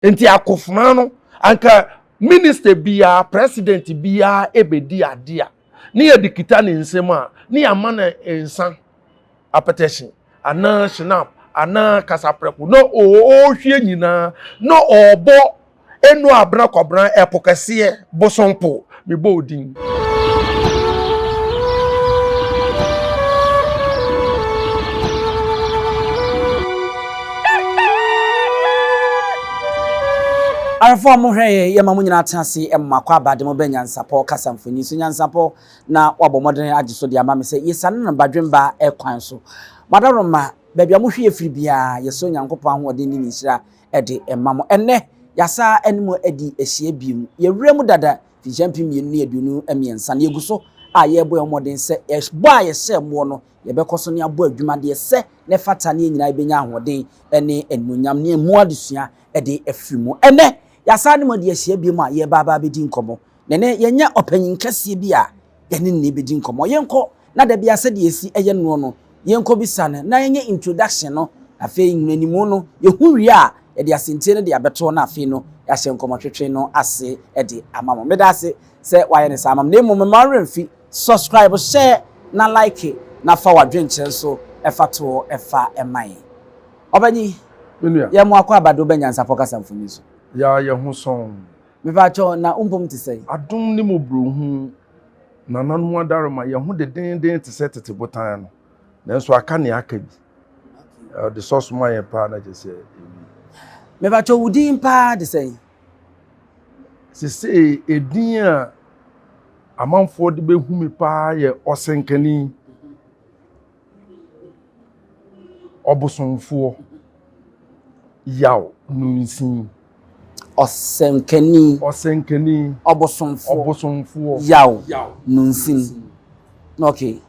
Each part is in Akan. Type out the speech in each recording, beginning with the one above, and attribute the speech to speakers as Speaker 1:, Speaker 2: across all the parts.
Speaker 1: Nti akofena no, anka minister biara, president biara ebedi ade a, ne yɛde kita ne nsam a, ne yɛama no nsa apɛtɛhye anaa shinap anaa kasaprɛko na ɔrehwie nyinaa na ɔrebɔ enu abena kɔbena ɛpo kɛseɛ bosompo mebɔ odin.
Speaker 2: Ahwɛfoɔ a mohwɛ yɛ yɛma mo nyinaa tena ase ma akɔ aba de mo bɛ nyansapɔ kasa mfoni so nyansapɔ na wabɔ mmɔden agye so de ama me sɛ yɛsiane no badwemba kwan so. Madaworoma, baabi a mohwɛ yɛ firi biara yɛsrɛ Onyankopɔn ahoɔden ne ne nhyira de ma mo. Ɛnnɛ yɛasa ne mo adi ahyia bio. Yɛwura mu dada mfinhyia 2023 na yɛgu so a yɛrebɔ yɛn ho mmɔden sɛ ɛbɔ a yɛhyɛɛ moɔ no yɛbɛkɔ so ne abɔ adwuma deɛ ɛsɛ na ɛfata ne yɛn nyinaa yɛbɛnya ahoɔden ne animuonyam ne ɛmu adesua de afiri mu. Ɛnnɛ yɛasa ne mo adi ahyia bio a yɛreba aba abɛdi nkɔmmɔ. Na ɛnnɛ yɛanya ɔpanyin kɛseɛ bi a yɛne no bɛdi nkɔmmɔ. Yɛnkɔ na da biara sɛdeɛ yɛsi yɛ noɔ no, yɛnkɔbisa no na yɛnyɛ introduction no, na afei nhunuanimu no, yɛhu wie a, yɛde asɛntie no de abɛto hɔ na afei no, yɛahyɛ nkɔmmɔtwetwe no ase de ama mo. Meda ase sɛ woayɛ no saa ama me. Na mmom mma wo werɛ mfi, subscribe, share na like na fa w'adwenkyerɛ nso fa to hɔ fa ma yɛn. Ɔpanyin,
Speaker 1: Me nua.
Speaker 2: yɛn mo akwaaba de wo ba Nyansapɔ kasa mfoni so.
Speaker 1: Yaa yɛ ho sɔnn.
Speaker 2: Mepakyɛw, na wo mpom te sɛn?
Speaker 1: Adom ne mmɔborɔhunu Nananom adaroma yɛn ho dendeenden te sɛ tete botan no, nanso aka nea aka bi. Ɔde sɔ soma yɛn paa na kyerɛ sɛ ewie.
Speaker 2: Mepakyɛw, wo din paa de sɛn?
Speaker 1: Sesei edin a amanfoɔ de bɛhu me paa yɛ ɔsɛnkani. Ɔbosomfoɔ, Yaw Nunsin.
Speaker 2: Ɔsɛnkani.
Speaker 1: Ɔsɛnkani.
Speaker 2: Ɔbosomfoɔ.
Speaker 1: Ɔbosomfoɔ.
Speaker 2: Yaw Nunsin. Ok,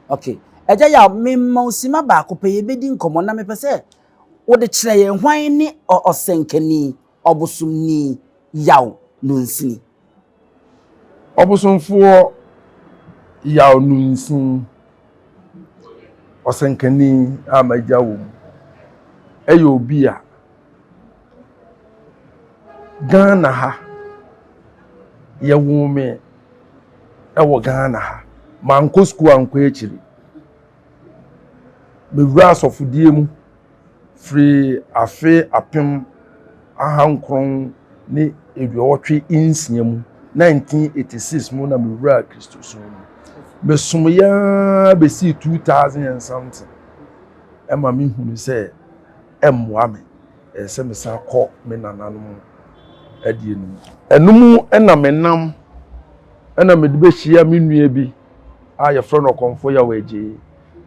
Speaker 2: ok. Agya Yaw, mema wo simma baako pɛ, yɛbɛdi nkɔmmɔ na mepɛ sɛ wode kyerɛ yɛn hwan ne ɔsɛnkani, ɔbosomni, Yaw Nunsini?
Speaker 1: Ɔbosomfoɔ Yaw Nunsin, ɔsɛnkani a m'agya wɔ mu, yɛ obi a Ghana ha, yɛwoo me wɔ Ghana ha. Mankɔ sukuu ankɔ akyiri. Mewuraa asɔfodie mu Firi afe 1986 mu, 1986 mu na mewuraa Kristosom mu. Mesomeeɛ ara bɛsii 2000 and something ɛma mehunu sɛ ɛmmoa me, ɛsɛ sɛ mesan kɔ me nananom adie no mu. Ɛno mu na menam na mede bɛhyia me nua bi a yɛfrɛ no Ɔkɔmfo Yaw Agyei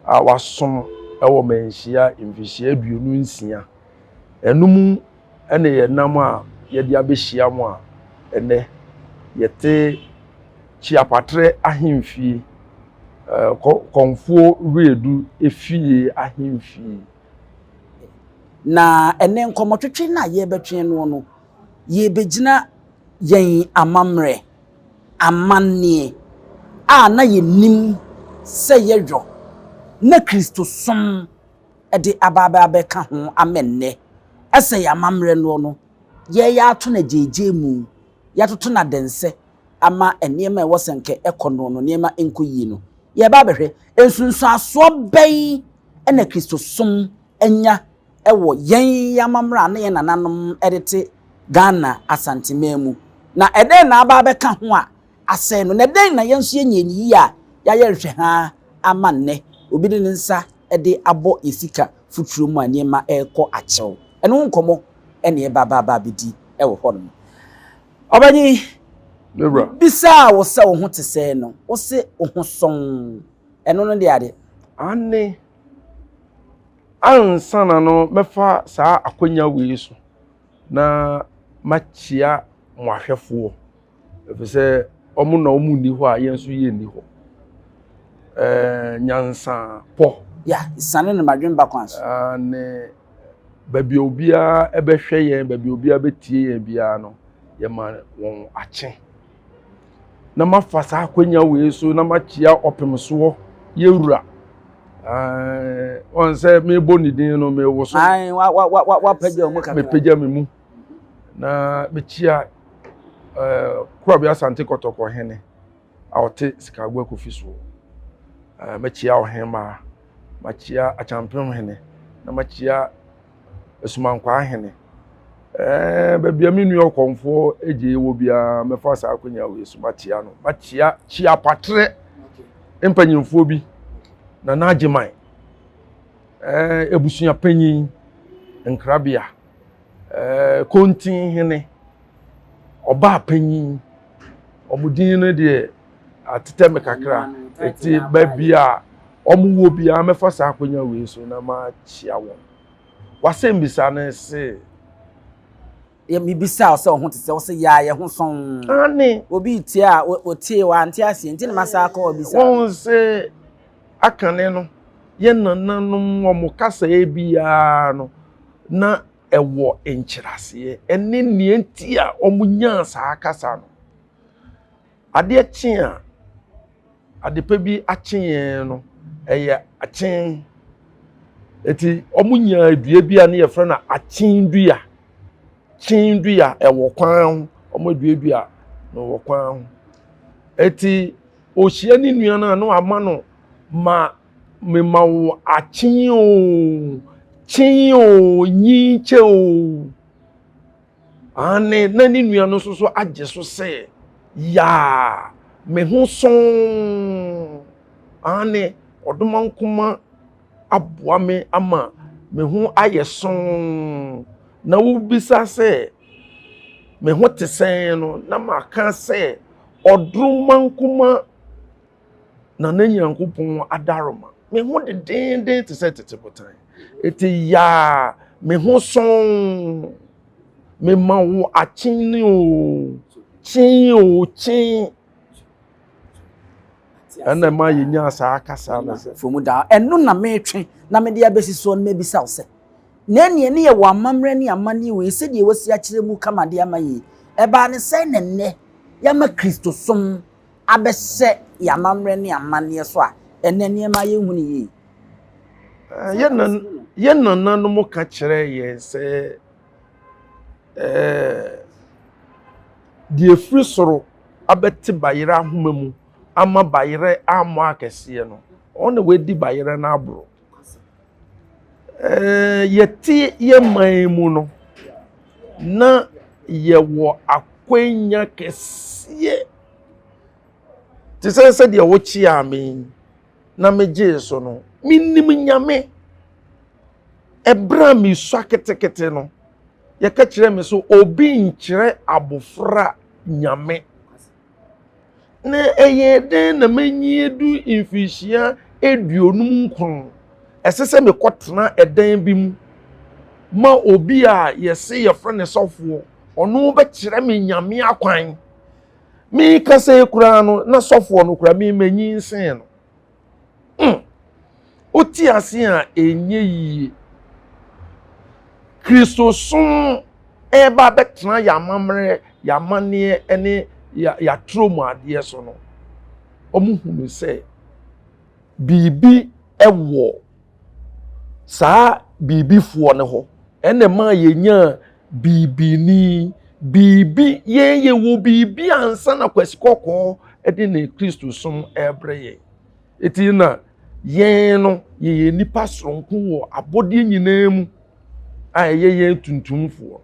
Speaker 1: a wasom wɔ manhyia mfirihyia 26. Ɛno mu na yɛnam a yɛde abɛhyia mo a ɛnɛ yɛte Kyiapatrɛ ahemfie, Kɔmfoɔ Wiredu efie ahemfie.
Speaker 2: Na ɛnɛ nkɔmmɔtwetwe no a yɛrebɛtwe noɔ no, yɛrebɛgyina yɛn amammerɛ amanneɛ a na yɛnim sɛ yɛyɔ na Kristosom de aba abɛka ho ama nnɛ, ɛsɛ yɛn amammerɛ noɔ no, yɛreyɛ ato no agyeegyeemu, yɛatoto no adɛnsɛ ama nneɛma a ɛwɔ sɛ nka ɛkɔ noɔ no, nneɛma nkɔ yie no. Yɛreba abɛhwɛ nsunsuansoɔ bɛn na Kristosom anya wɔ yɛn amammerɛ a na yɛn nananom de te Ghana Asanteman mu. Na ɛdɛn na aba abɛka ho a asɛe no? Na ɛdɛn na yɛn nso yɛnyɛɛ no yie a yɛayɛ nhwɛhaa ama nnɛ obi de ne nsa de abɔ yɛn sika futuro mu a nneɛma rekɔ akyɛw? Ɛno ho nkɔmmɔ na yɛba aba aba abɛdi wɔ hɔnom. Ɔbanyin, mebisaa wo sɛ wo ho te sɛn no, wose wo ho sɔnn. Ɛno no deɛ ade?
Speaker 1: Aane. Ansa na no mɛfa saa akwanya wei so na makyia mo ahwɛfoɔ, ɛfiri sɛ wɔn na wɔn nni hɔ a yɛn nso yɛn nni hɔ. Ɛɛ nyansapɔ.
Speaker 2: Ya, sane no madwene ba kwan so.
Speaker 1: Ne baabi a obiara bɛhwɛ yɛn, baabi a obiara bɛtie yɛn biara no, yɛma wɔn akye. na mafa saa akwanya wei so na makyia ɔpemsoɔ yɛwura wɔn sɛ mebɔ ne din no mewo so
Speaker 2: wapagya mu kakra
Speaker 1: mepagya me mu. Na mekyia eh, Korabea Asante Kɔtɔkɔ hene a ɔte Sikago Akofi soɔ. Eh, mɛkyia ɔhemmaa, makyia Akyampem hene, na makyia Asumankwaa hene. Eh, baabi a me nua ɔkɔmfoɔ agye wɔ biara mɛfa saa akonnwa wei so makyia no. Makyia Kyiapatrɛ mpanyimfoɔ bi, Nana Agyeman, eh, abusua panyin Nkrabea. Ɛɛ Kontinhene, ɔbaa panyin. Wɔn din no deɛ atetɛ me kakra. Eti baabi a wɔwɔ biara mɛfa saa akonnwa wei so na makyia wɔn. W'asɛmmisa no se.
Speaker 2: Yɛ mebisa wo sɛ wo ho te sɛ wo sɛ yaa yɛ ho sɔn.
Speaker 1: Ane.
Speaker 2: Obi tie a otie wante aseɛ nti na masa akɔ ɔbisa.
Speaker 1: Wɔn sɛ akane no yɛn nananom wɔn kasaeɛ biara no na ɛwɔ nkyerɛaseɛ ɛne nea nti a wɔnyaa saa kasa no. Adeɛ kye a adepa bi akye yɛn no, ɛyɛ akyen. Eti wɔnyaa dua bi a ne yɛfrɛ no akyen dua. Kyen dua ɛwɔ kwan ho, wɔaduadua no wɔ kwan ho. Eti ohyia ne nua no a na wama no ma mema wo akyen oo, kyen oo, nyin kyɛ oo. Aane, na ne nua no nso so agye so sɛ, Yaa, me ho sɔnn. Aane, ɔdomankoma aboa me ama me ho ayɛ sɔnn. Na wobisa sɛ, me ho te sɛn no, na maka sɛ, ɔdomankoma Nana Nyankopɔn adaworoma, me ho dendeenden te sɛ tete botan. Ete yaa, me ho sɔn, mema wo akyen o, kyen o, kyen. Ɛna ɛma yɛnyaa saa kasa no sɛ.
Speaker 2: Fam da. Ɛno na metwe na mede abɛsi soɔ no mabisa wo sɛ, na ɛneɛ ne yɛwɔ amammerɛ ne amanneɛ wei sɛdeɛ wɔasi akyerɛ mu kama de ama yei, ɛbaa ne sɛn na nnɛ yɛama Kristosom abɛhyɛ yɛn amammerɛ ne amanneɛ so a ɛnnɛ nneɛma yɛnhu no yie.
Speaker 1: Yɛn nananom ka kyerɛ yɛn sɛ deɛ ɛfiri soro abɛte bayerɛ ahoma mu ama bayerɛ ammɔ akɛseɛ no, ɔno na wadi bayerɛ no aboro. Yɛte yɛn man mu no, na yɛwɔ akwanya kɛseɛ te sɛ sɛdeɛ wokyeaa me yi na megyee so no. Menim Nyame. Ɛberɛ a mesua ketekete no, yɛka kyerɛ me so obi nkyerɛ abofra Nyame. Na ɛyɛɛ dɛn na manyi adu mfirihyia 59? Ɛsɛ sɛ mekɔtena ɛdan bi mu ma obi a yɛse yɛfrɛ no sɔfoɔ, ɔno bɛkyerɛ me Nyame akwan. Mekasa yi koraa no, na sɔfoɔ no koraa me manyinsɛn no. Mm. Wote ase a ɛnyɛ yie. Kristosom ɛreba abɛtena yɛn amammerɛ, yɛn amanneɛ ne yɛn atoro mu adeɛ so no, wɔhunu sɛ biribi wɔ saa biribifoɔ no hɔ. Ɛna ɛmaa yɛnyaa biribini, biribi, yɛn yɛwɔ biribi ansa na Kwasi Kɔkɔɔ de ne Kristosom rebrɛ yɛn. Eti na yɛn no yɛyɛ nnipa soronko wɔ abɔdeɛ nyinaa mu a ɛyɛ yɛn tuntumfoɔ.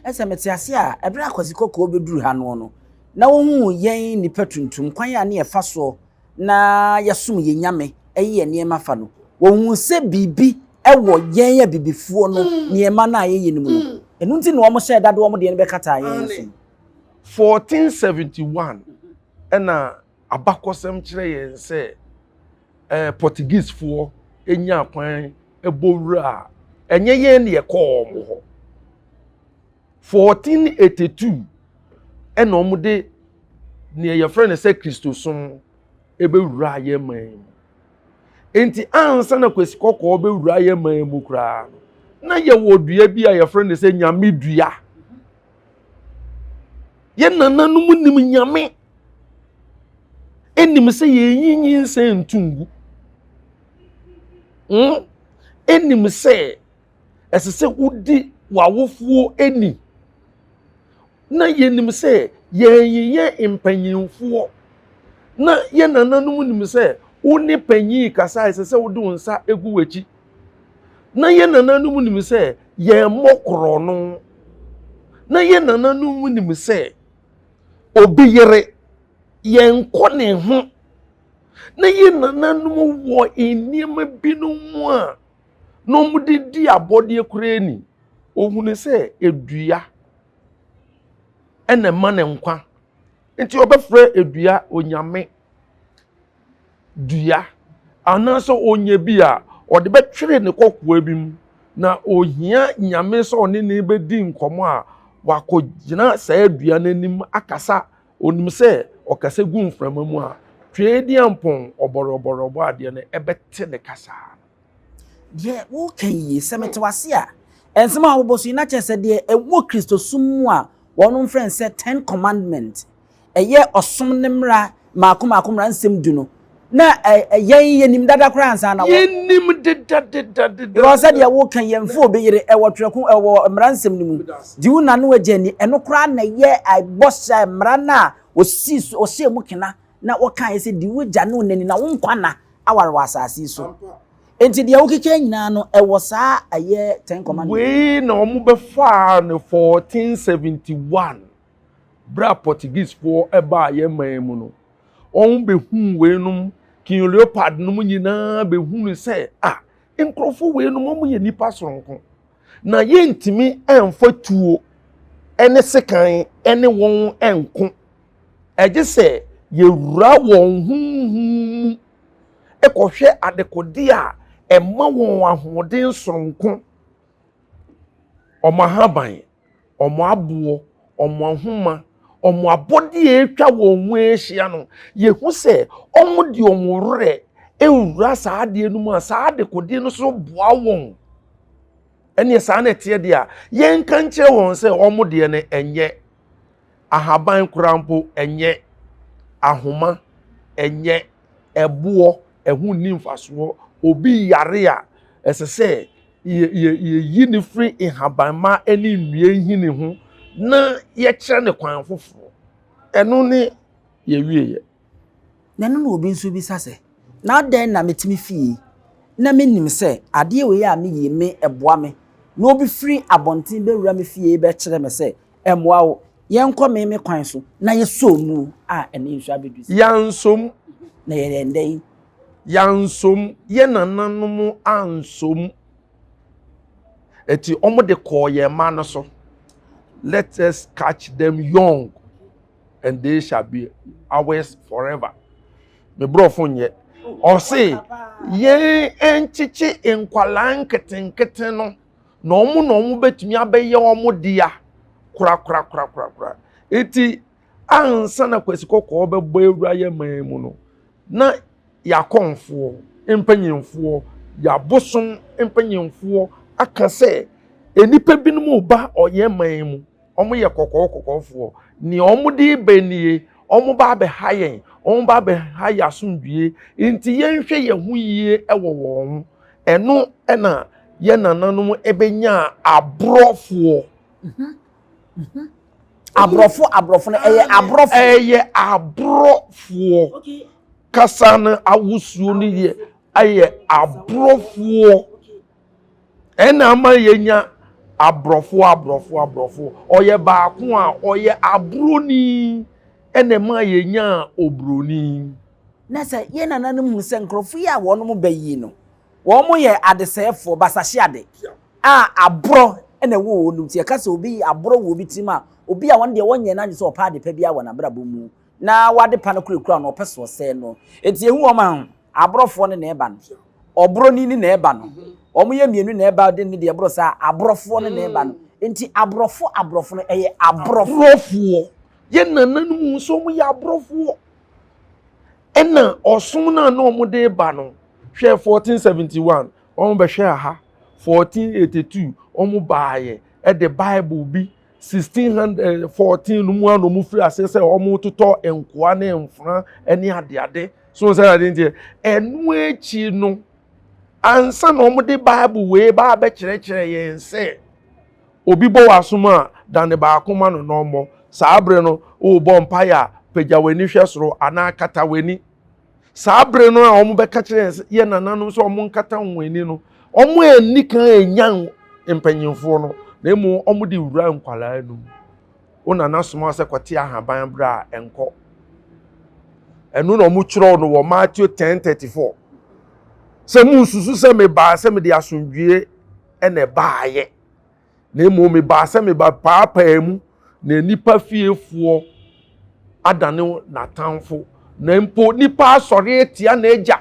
Speaker 2: Ɛsɛ mete ase a, ɛberɛ a Kwasi Kɔkɔɔ bɛduru ha noɔ no, na ɔhuu yɛn nnipa tuntum, kwan a ne yɛfa soɔ na yɛsom yɛn Nyame yɛ yɛn nneɛma fa no, wɔhuu sɛ biribi wɔ yɛn abibifoɔ no nneɛma no a yɛyɛ no mu no. Ɛno nti na wɔhyɛɛ da de wɔn deɛ no bɛkataa yɛn so no.
Speaker 1: 1471 ɛna abakɔsɛm kyerɛ yɛn sɛ ɛɛ Portuguesefoɔ nyaa kwan bɔ wura a ɛnyɛ yɛn na yɛkɔɔ wɔn hɔ. 1482 ɛna wɔde nea yɛfrɛ no sɛ Kristosom ɛbɛwura yɛn man mu. Nti ansa na Kwasi Kɔkɔɔ bɛwura yɛn man mu koraa no, na yɛwɔ dua bi a yɛfrɛ no sɛ Nyame dua. Yɛn nananom nim Nyame, ɛnim sɛ yɛnyi nyinsɛn nto ngu. Hmm? Ɛnim sɛ ɛsɛ sɛ wodi w'awofoɔ ani. Na yɛnim sɛ yɛnyeyɛ mpanyinfoɔ. Na yɛn nananom nim sɛ wo ne panyin kasa a ɛsɛ sɛ wode wo nsa gu w'akyi. Na yɛn nananom nim sɛ yɛmmɔ korɔno. Na yɛn nananom nim sɛ obi yere yɛnkɔ ne ho. Na yɛn nananom wɔ nneɛma binom mu a na wɔde di abɔdeɛ koraa ni. Ohunu sɛ edua ɛna ɛma ne nkwa. Nti ɔbɛfrɛ edua onyame dua anaasɛ ɔnyɛ bi a ɔde bɛtwere ne kɔkoa bi mu na ohia nyame sɛ ɔne ne bɛdi nkɔmmɔ a wakɔgyina saa dua no anim akasa. Onim sɛ ɔkasa gu mframa mu a Tweediampɔn ɔbɔrɔbɔrɔbɔ adeɛ no ɛbɛte ne kasa no.
Speaker 2: Deɛ woreka yi, sɛ mete w'ase a, nsɛm a wobɔ so yi, na kyerɛ sɛ deɛ ɛwɔ Kristosom mu a wɔnom frɛ no sɛ Ten Commandment, ɛyɛ ɔsom no mmara mmaako mmaako mmara nsɛm du no, na yɛn yɛnim dada koraa ansa na wɔ.
Speaker 1: Yɛnim deda deda deda.
Speaker 2: Because sɛdeɛ woka yi, yɛmfa obi yere, ɛwɔ twerɛ ko, ɛwɔ mmara nsɛm no mu, di wo na ne w'agya ni, ɛno koraa na ɛyɛ bɔhyɛ mmara no a wɔsii so, wɔhyɛɛ mu kena na wɔkaeɛ sɛ di w'agya ne wo na ni na wo nkwa nna aware wɔ asase yi so. Enti deɛ wokeka nyinaa no, ɛwɔ saa ɛyɛ Ten Commandments.
Speaker 1: Wei na wɔbɛfaa no 1471 berɛ a Portuguesefoɔ baa yɛn man mu no. Wɔbɛhuu weinom, King Leopold nom nyinaa bɛhunu sɛ, ah, nkurɔfoɔ weinom wɔyɛ nnipa soronko. Na yɛntumi mfa tuo ne sekan ne wɔn nko. Ɛgye sɛ yɛwura wɔn honhom mu kɔhwɛ adekodeɛ a ɛma wɔn ahoɔden soronko, wɔn ahaban, wɔn aboɔ, wɔn ahoma, wɔn abɔdeɛ a atwa wɔn ho ahyia no, yɛhu sɛ wɔde wɔn werɛ wura saa adeɛ no mu a, saa adekodeɛ no so boa wɔn. Ɛnneɛ saa na ɛteɛ deɛ a, yɛnka nkyerɛ wɔn sɛ wɔn deɛ no ɛnyɛ. Ahaban koraa mpo, ɛnyɛ. Ahoma, ɛnyɛ. Ɛboɔ, ɛho nni mfasoɔ. Obi yare a, ɛsɛ sɛ yɛyi no firi nhabanma ne nnua nhini ho na yɛkyerɛ no kwan foforɔ. Ɛno ne yɛwieɛ.
Speaker 2: Na ɛno na obi nso bisa sɛ, Na adɛn na metumi fie na menim sɛ adeɛ wei a meyɛ yi me ɛboa me, na obi firi abɔnten bɛwura me fie bɛkyerɛ me sɛ ɛmmoa wo, yɛnkɔ me me kwan so na yɛsɔ mu a ɛne nso abɛdu sɛ.
Speaker 1: Yɛansɔ mu.
Speaker 2: Na yɛyɛ dɛn?
Speaker 1: Yɛansɔ mu. Yɛn nananom ansɔ mu. Eti wɔn de kɔɔ yɛn mma no so. Let us catch them young and they shall be ours forever. Me borɔfo nyɛ. Ɔse yɛn nkyekye nkwalaa nketenkete no na wɔn na wɔn bɛtumi abɛyɛ wɔn dea korakorakorakorakora. Eti ansa na Kwasi Kɔkɔɔ bɛbɔ awura yɛn man mu no, na yɛakɔmfoɔ mpanyinfoɔ, yɛabosom mpanyinfoɔ aka sɛ nnipa binom reba ɔyɛn man mu, wɔyɛ kɔkɔɔ kɔkɔɔfoɔ, nea wɔde reba nie, wɔba abɛha yɛn, wɔba abɛha yɛn asomdwie, nti yɛnhwɛ yɛn ho yie wɔ wɔn ho. Ɛno na yɛn nananom bɛnyaa aborɔfoɔ.
Speaker 2: Aborɔfo aborɔfo no ɛyɛ aborɔfo.
Speaker 1: Ɛyɛ aborɔfoɔ. Kasa no awosuo no yɛ ɛyɛ aborɔfoɔ. Ɛna ama yɛnya aborɔfo aborɔfo aborɔfo. Ɔyɛ baako a ɔyɛ aborɔni ɛna ɛma yɛnya oburoni.
Speaker 2: Na sɛ yɛn nananom hunu sɛ nkurɔfo yi a wɔn ba yi no, wɔn yɛ adesɛefoɔ, basahyeade. A aborɔ na ɛwɔ wɔn mu. Nti yɛka sɛ obi aborɔ wɔ obi tirim a, obi a wɔn deɛ wɔnyɛ n'adwene sɛ ɔpɛ ade pa biara wɔ n'abrabɔ mu, na w'ade pa no kurakura no, ɔpɛ sɛ ɔsɛe no. Nti yɛhu wɔn a, aborɔfoɔ no na ɛba no, ɔborɔni no na ɛba no, wɔn yɛ mmienu na ɛba de ne deɛ ɛboro saa, aborɔfoɔ no na ɛba no. Nti aborɔfo aborɔfo no ɛyɛ aborɔfo.
Speaker 1: Aborɔfoɔ. Yɛn nananom hu sɛ wɔyɛ aborɔfoɔ. Ɛna ɔsom no a na wɔde ba no, hwɛ 1471, wɔn bɛhwɛɛ ha 1482 wɔn baayɛ ɛde bible bi 1614 no mu a na wɔn firi aseɛ sɛ wɔn totɔ nkoa ne mfra ne adeade so sɛ ade nteɛ ɛno akyi no ansa na wɔn de bible wei ba abɛkyerɛkyerɛ yɛn sɛ obi bɔ w'asom a dane baako ma no na ɔmmɔ. Saa bere no, worebɔ mpaeɛ a, pagya w'ani hwɛ soro anaa kata w'ani. Saa bere no a wɔbɛka kyerɛ yɛn sɛ yɛn nananom sɛ wɔnkata wɔn ani no, wɔn anni kan anyan mpanyimfoɔ no, na mmom wɔde wura nkwadaa no mu. Wo nana soma sɛ kɔte ahaban berɛ a ɛnkɔ. Ɛno na wɔkyerɛw no wɔ Matthew 10:34. Sɛ munsusu sɛ mebaa sɛ mede asomdwie na ɛbaayɛ. Na mmom mebaa sɛ mebɛpaapaa mu na nnipa fiefoɔ adane n'atamfo, na mpo nnipa asɔre atia n'agya.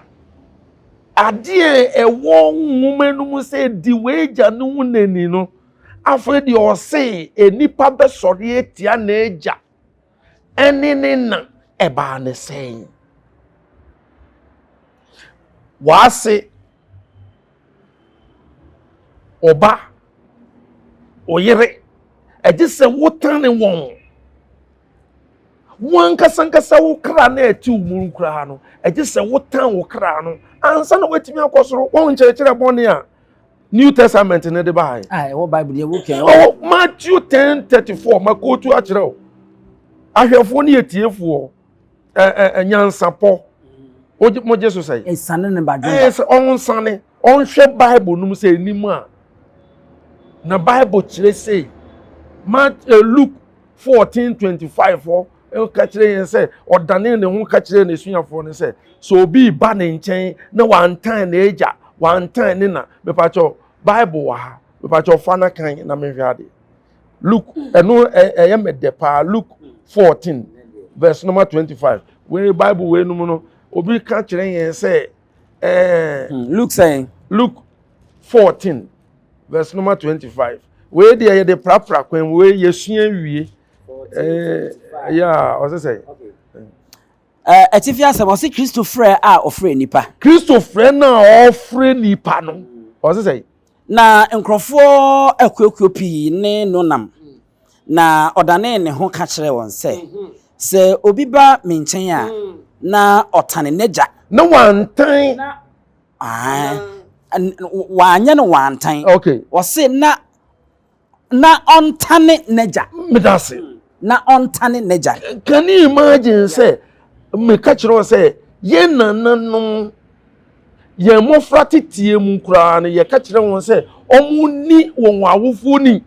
Speaker 1: Adeɛ a ɛwɔ nwoma no mu sɛ di w'agya ne wo nani no, afei deɛ ɔse nnipa bɛsɔre atia n'agya ɛne ne na, ɛbaa ne sɛn? W'ase ɔba, ɔyere, ɛgye sɛ wotane wɔn. Wo ankasa ankasa wo kra na ɛte wo mu koraa no, ɛgye sɛ wotan wo kra no ansa na woatumi akɔ soro. Wɔn nkyerɛkyerɛ bɔne a New Testament no de baeɛ.
Speaker 2: Ah, ɛwɔ Bible deɛ wokɛ.
Speaker 1: Ɛwɔ Matthew 10:34 makootu akyerɛ wo. Ahwɛfoɔ ne atiefoɔ. Nyansapɔ mogye so sɛ
Speaker 2: ɛsane ne badwemba
Speaker 1: sɛ ɔnsane ɔnhwɛ Bible no mu sɛ anim a na Bible kyerɛ sei. Luke 14:25 hɔ ka kyerɛ yɛn sɛ ɔdane ne ho ka kyerɛ n'asuafoɔ no sɛ sɛ obi ba ne nkyɛn na wantan n'agya wantan ne na. Mepakyɛw Bible wɔ ha, mepakyɛw fa na kan na menhwɛ adeɛ. Luke ɛno ɛyɛ mɛ dɛ paa. Luke 14 verse number 25. Wei Bible wei no mu no obi ka kyerɛ yɛn sɛ
Speaker 2: Luke sɛn?
Speaker 1: Luke 14 verse number 25. Wei deɛ yɛde prapra kwan mu, wei yɛsua wie. Ɛyɛ a ɔsɛ sɛ
Speaker 2: Atifi asɛm ɔse Kristo frɛ a ɔfrɛ nipa.
Speaker 1: Kristo frɛ no a ɔfrɛ nipa no ɔsɛ sɛ
Speaker 2: Na nkurɔfoɔ akuakuo pii ne no nam, na ɔdanee ne ho ka kyerɛɛ wɔn sɛ, Sɛ obi ba me nkyɛn a, na ɔtane n'agya.
Speaker 1: Na wantan.
Speaker 2: Wanyɛ no wantan.
Speaker 1: Okay.
Speaker 2: Ɔse na na ɔntane n'agya.
Speaker 1: Medase.
Speaker 2: Na ɔntane n'agya.
Speaker 1: Can you imagine sɛ meka kyerɛ wo sɛ yɛn nananom yɛn mmɔfra teteɛ mu koraa no yɛka kyerɛ wɔn sɛ wɔn ni wɔn awofoɔ ni.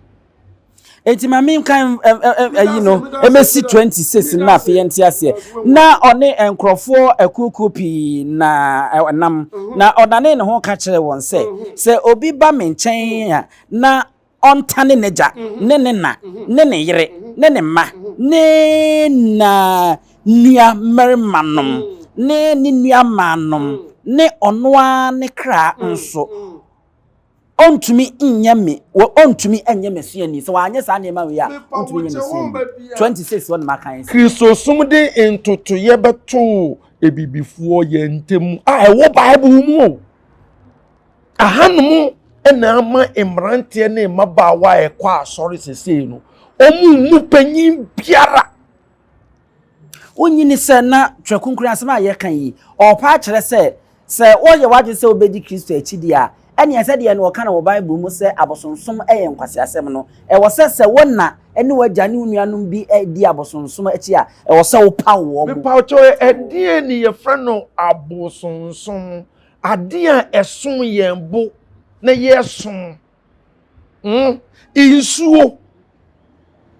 Speaker 2: Enti ma menka ayi no ɛmɛsi 26 no na afei yɛnte aseɛ. Na ɔne nkurɔfoɔ akuokuo pii na ɛnam, na ɔdanee ne ho ka kyerɛɛ wɔn sɛ, Sɛ obi ba me nkyɛn a, na ɔntane n'agya ne ne na ne ne yere ne ne mma ne na nua mmarimanom ne ne nua mmaanom ne ɔno ara ne kra nso, ɔntumi nyɛ me wɔ ɔntumi nyɛ m'asuani. Sɛ wanyɛ saa nneɛma wei a, ɔntumi nyɛ m'asuani. 26 hɔ na maka yi.
Speaker 1: Kristosom de ntotoeɛ bɛtoo abibifoɔ yɛn ntam a ɛwɔ Bible mu o. Ahanom na ama mmeranteɛ ne mmabaawa a ɛkɔ asɔre sesei no, wɔn mu panyin biara.
Speaker 2: Wonnye nni sɛ na Twerɛ Kronkron asɛm a yɛka yi, ɔrepa akyerɛ sɛ, sɛ woyɛ w'adwene sɛ wobɛdi Kristo akyi deɛ a, ɛnneɛ sɛdeɛ na wɔka no wɔ Bible mu sɛ abosonsom yɛ nkwaseasɛm no, ɛwɔ sɛ sɛ wo na ne w'agya ne wo nuanom bi di abosonsom akyi a, ɛwɔ sɛ wopaw wɔn.
Speaker 1: Mepawkyɛw, ɛdeɛn ne yɛfrɛ no abosonsom? Adeɛ a ɛsom yɛn bo na yɛsom. Nsuo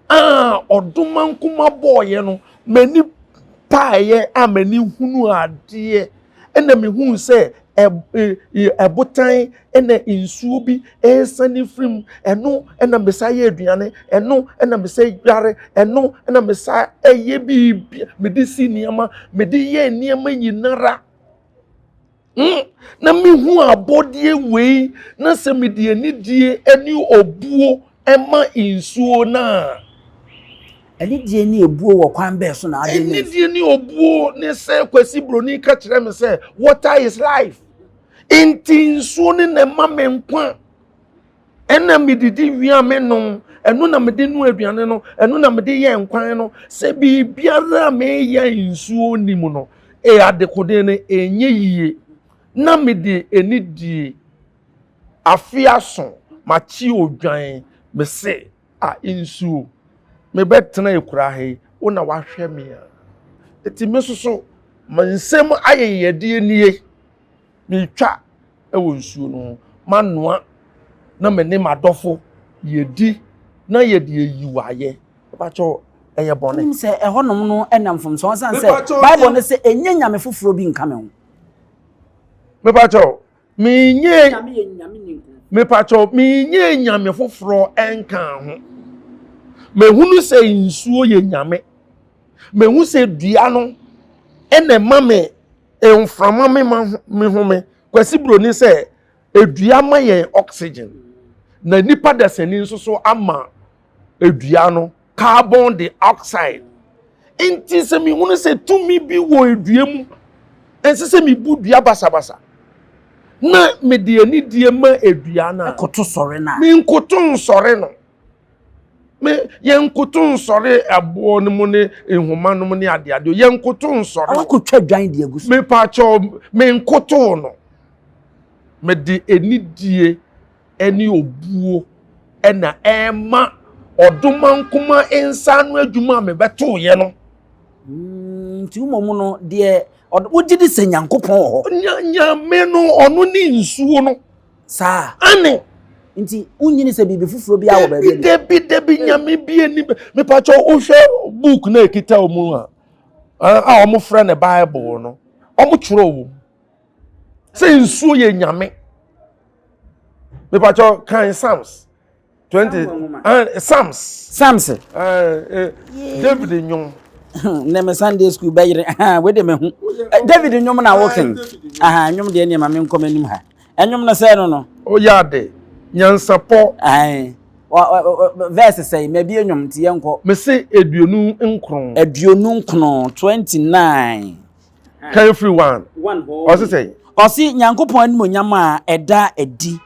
Speaker 1: a ɔdomankoma bɔɔyɛ no, m'ani paeɛ a m'ani hunu adeɛ ɛna mehuu sɛ ɛbotan ɛna nsuo bi ɛresane firi mu. Ɛno ɛna mesa yɛ aduane, ɛno ɛna mesa dware, ɛno ɛna mesa ɛyɛ biribi, mede si nneɛma, mede yɛ nneɛma nyinara. Na mehu abɔdeɛ wei na sɛ mede anidie ne obuo ma nsuo no a.
Speaker 2: Anidie ne obuo wɔ kwan bɛɛ so na ade ne.
Speaker 1: Anidie ne obuo ne sɛ Kwasi Broni ka kyerɛ me sɛ water is life. Nti nsuo ne na ɛma me nkwa. Ɛna medidi wie a menom, ɛno na mede noa aduane no, ɛno na mede yɛ nkwan no. Sɛ biribiara a meyɛ nsuo nni mu no, ɛyɛ adekodeɛ no ɛnyɛ yie. Na mede anidie afe aso makye odwan, mese. A nsuo, mebɛtena ekura ha yi, wo na wahwɛ me a. Eti me soso, me nsam ayɛyɛdeɛ nie. Metwa wɔ nsuo no ho, manoa na me ne m'adɔfo yɛdi na yɛde ayi wo ayɛ. Mepakyɛw, ɛyɛ bɔne?
Speaker 2: Wonim sɛ ɛhɔnom no na mfomsoɔ ɛsiane sɛ Bible no sɛ ɛnyɛ nyame foforɔ bi nka me ho.
Speaker 1: Mepakyɛw, menyɛ mepakyɛw menyɛ nyame foforɔ nka ho. Mehunu sɛ nsuo yɛ nyame. Mehu sɛ dua no ɛna ɛma me mframa me ma me home. Kwasi Broni sɛ edua ma yɛn oxygen na nipa dasani nso so ama edua no carbon dioxide. Nti sɛ mehunu sɛ tumi bi wɔ edua mu, ɛnsɛ sɛ mebu dua basabasa na mede anidie ma edua no a.
Speaker 2: Ɛkoto sɔre no a.
Speaker 1: Menkoto nsɔre no. Me yɛnkoto nsɔre aboɔ no mu ne nhoma no mu ne adeade. Yɛnkoto nsɔre.
Speaker 2: Awakɔtwa dwan de agu so.
Speaker 1: Mepakyɛw menkoto no. Mede anidie ne obuo na ɛrema ɔdomankoma nsa ano adwuma a mebɛtoeɛ no.
Speaker 2: Mm, nti mmom no deɛ wogye di sɛ Nyankopɔn wɔ
Speaker 1: hɔ. Nyame no ɔno ne nsuo no.
Speaker 2: Saa.
Speaker 1: Ane.
Speaker 2: Nti wonyini sɛ biribi foforɔ bi awɔ baabi.
Speaker 1: Dabi dabi nyame bi ani mepakyɛ wohwɛ book na ekita wɔn a a wɔn frɛ no Bible no wɔn twerɛ wɔ mu sɛ nsuo yɛ nyame. Mepakyɛ kan Psalms 20 Psalms.
Speaker 2: Psalms.
Speaker 1: David nnwom.
Speaker 2: Nnɛ me Sunday school bɛyere wei de me ho. David nnwom na woken. Aha nnwom deɛ nneɛma me nkɔ m'anim ha. Nnwom no sɛ no no.
Speaker 1: Oyɛ ade nyansapɔ.
Speaker 2: Ae. Verse sɛn mabie nnwom nti yɛnkɔ.
Speaker 1: Mese 29.
Speaker 2: 29 29.
Speaker 1: Kan firi 1. Ɔse sɛn?
Speaker 2: Ɔse Nyankopɔn animuonyam a ɛda adi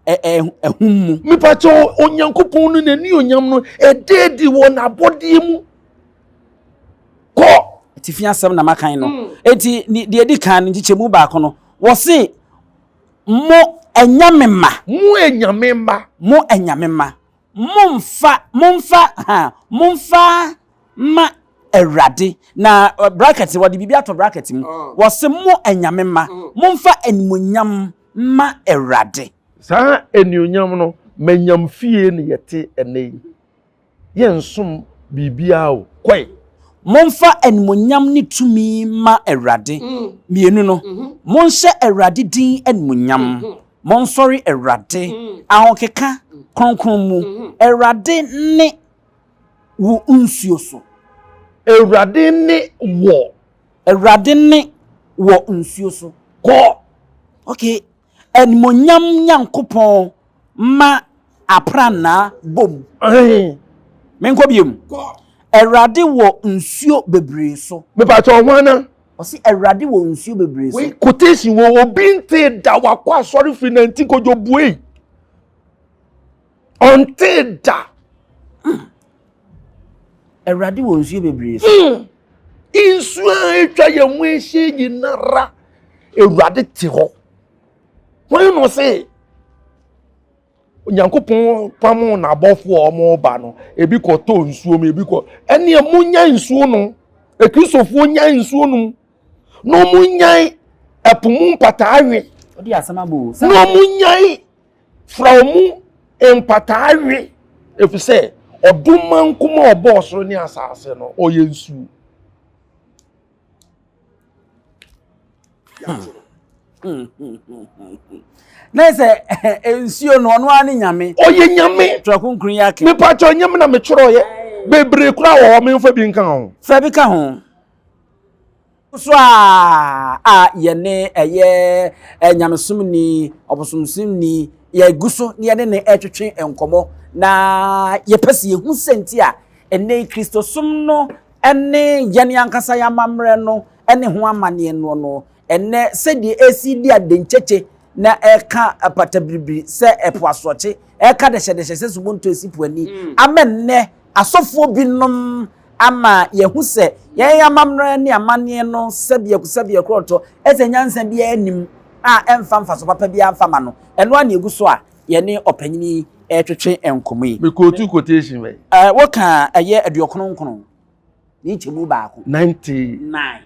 Speaker 2: ahum mu.
Speaker 1: Mepakyɛ Onyankopɔn no n'anuonyam no ɛda adi wɔ n'abɔdeɛ mu. Kɔ.
Speaker 2: Atifi asɛm na makan no. Mm. Enti deɛ ɛdi kan no nkyekyɛmu baako no wɔse mo anyame mma.
Speaker 1: Mo anyame mma.
Speaker 2: Mo anyame mma. Momfa, momfa, ha, momfa ma Awurade. Na bracket, wɔde biribi ato bracket mu. Ah. Wɔse mo anyame mma, mm. momfa animuonyam ma Awurade.
Speaker 1: Saa anuonyam no, manyam fie na yɛte ɛnɛ yi. Yɛnsom biribiara o. Kɔe.
Speaker 2: Momfa animuonyam ne tumi ma Awurade. Mm. Mmienu no, mm-hmm. monhyɛ Awurade din animuonyam. Mm-hmm. Monsɔre Awurade mm. ahokeka kronkron mu. Mm-hmm. Awurade ne wo nsuo so.
Speaker 1: Awurade ne wɔ.
Speaker 2: Awurade ne wɔ nsuo so.
Speaker 1: Kɔ.
Speaker 2: Okay. Animuonyam Nyankopɔn ma aprannaa bom. Menkɔ biom. Awurade wɔ nsuo bebree so.
Speaker 1: Mepakyɛ hwan
Speaker 2: Ɔsi Awurade wɔ nsuo bebree so.
Speaker 1: Wei quotation wɔ obi ntee da wakɔ asɔre firi nanti kodwo buei. Ɔntee da.
Speaker 2: Hmm. Awurade wɔ nsuo bebree so.
Speaker 1: Hmm. Nsuo a atwa yɛn ho ahyia nyinara Awurade te hɔ. Wɔn na ɔse Onyankopɔn pamo n'abɔfoɔ a wɔreba no, ebi kɔtɔ nsuo mu, ebi kɔ ɛnneɛ monya nsuo nom. Akristofoɔ nya nsuo nom na wɔnyae ɛpo mu mpataa we. Na wɔnyae fra mu mpataa we efisɛ ɔdomankoma a ɔbɔɔ soro ne asase no ɔyɛ nsuo.
Speaker 2: Na sɛ nsuo no ɔno ara ne nyame.
Speaker 1: Ɔyɛ nyame.
Speaker 2: Twerɛ kronkron yi ake.
Speaker 1: Mepakyɛ nyame na metwerɛeɛ. Bebree koraa wɔ hɔ memfa bi nka ho.
Speaker 2: Fa bi ka ho. So a a yɛne ɛyɛ nyamesomni, ɔbosomsomni, yɛgu so na yɛne no retwetwe nkɔmmɔ na yɛpɛ sɛ yɛhu sɛ nti a ɛnnɛ yi Kristosom no ne yɛn ankasa yɛn amammerɛ no ne ho amanneɛ noɔ no, ɛnnɛ sɛdeɛ ɛresi di adenkyekye na ɛreka patabiribiri sɛ ɛpo asorɔkye, ɛreka dɛhyɛdɛhyɛ sɛ subonto esi po ani, mm. ama nnɛ asɔfoɔ binom ama yɛahu sɛ yɛn amammerɛ ne amanneɛ no sɛbiako sɛbiako korɔtɔ ɛsɛ nyansa biara nnim a ɛmfa mfaso papa biara mfa ma no. Ɛno ara na egu so a yɛne ɔpanyin yi ɛretwetwe nkɔmmɔ yi.
Speaker 1: Mekootu quotation bɛn?
Speaker 2: Ɛɛ woka ɛyɛ aduɔkron nkron ne nkyɛmu baako.
Speaker 1: 99.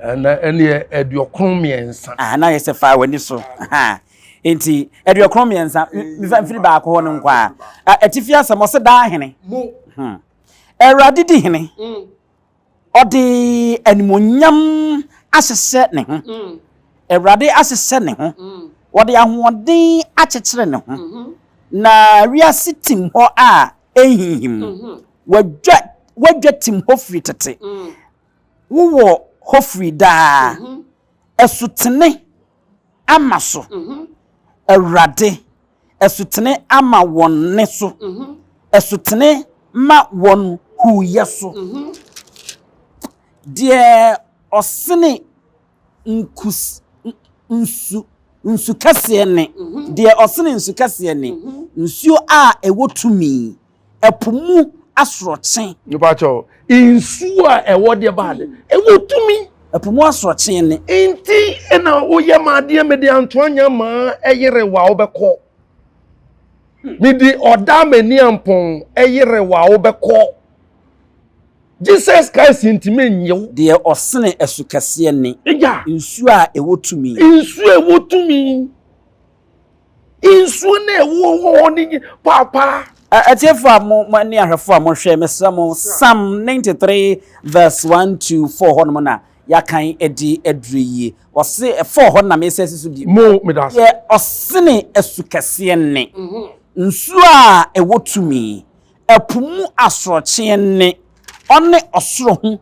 Speaker 1: Ɛna ɛneɛ 93.
Speaker 2: Ah, na yɛ sɛ fa w'ani so. Nti 93, mfa mfiri baako hɔ no nkɔ a. Atifi asɛm ɔsɛ daa hene.
Speaker 1: Mo.
Speaker 2: Awurade di hene. Ɔde animonyam ahyehyɛ ne ho. Awurade ahyehyɛ ne ho. Wɔde ahoɔden akyekyere ne ho. Na wiase tim hɔ a ɛnhinhim. Wadwa wadwa tim hɔ firi tete. Wowɔ hɔ firi daa. Ɛsotene ama so. Awurade, ɛsotene ama wɔn ne so. Ɛsotene ma wɔn huuyɛ so. Deɛ ɔsene nkus nsu nsu kɛseɛ ne deɛ ɔsene nsu kɛseɛ ne nsuo a ɛwɔ tumi, ɛpo mu asorɔkye.
Speaker 1: Nipa kyɛw, nsuo a ɛwɔ deɛ baade ɛwɔ tumi.
Speaker 2: Ɛpo mu asorɔkye ne.
Speaker 1: Nti ɛna woyɛ ma adeɛ mede antoa nya maa ɛyere wa wobɛkɔ. Mede ɔda m'ani ampɔn ɛyere wa wobɛkɔ. Jesus Christ ntumi nyew.
Speaker 2: Deɛ ɔsene ɛso kɛseɛ ne.
Speaker 1: Ɛgya.
Speaker 2: Nsuo a ɛwɔ tumi.
Speaker 1: Nsuo a ɛwɔ tumi. Nsuo na ɛwɔ hɔ ne paapaa.
Speaker 2: Atiefo a mo ne ahwɛfo a mohwɛ, mesrɛ mo, Psalm 93 verse 1 to 4 hɔnom na yɛakan adi aduru yie. Ɔse 4 hɔ na mesɛ si so bi.
Speaker 1: Mo meda ase.
Speaker 2: Deɛ ɔsene asu kɛseɛ ne nsuo a ɛwɔ tumi, ɛpo mu asorɔkyeɛ ne ɔne ɔsoro ho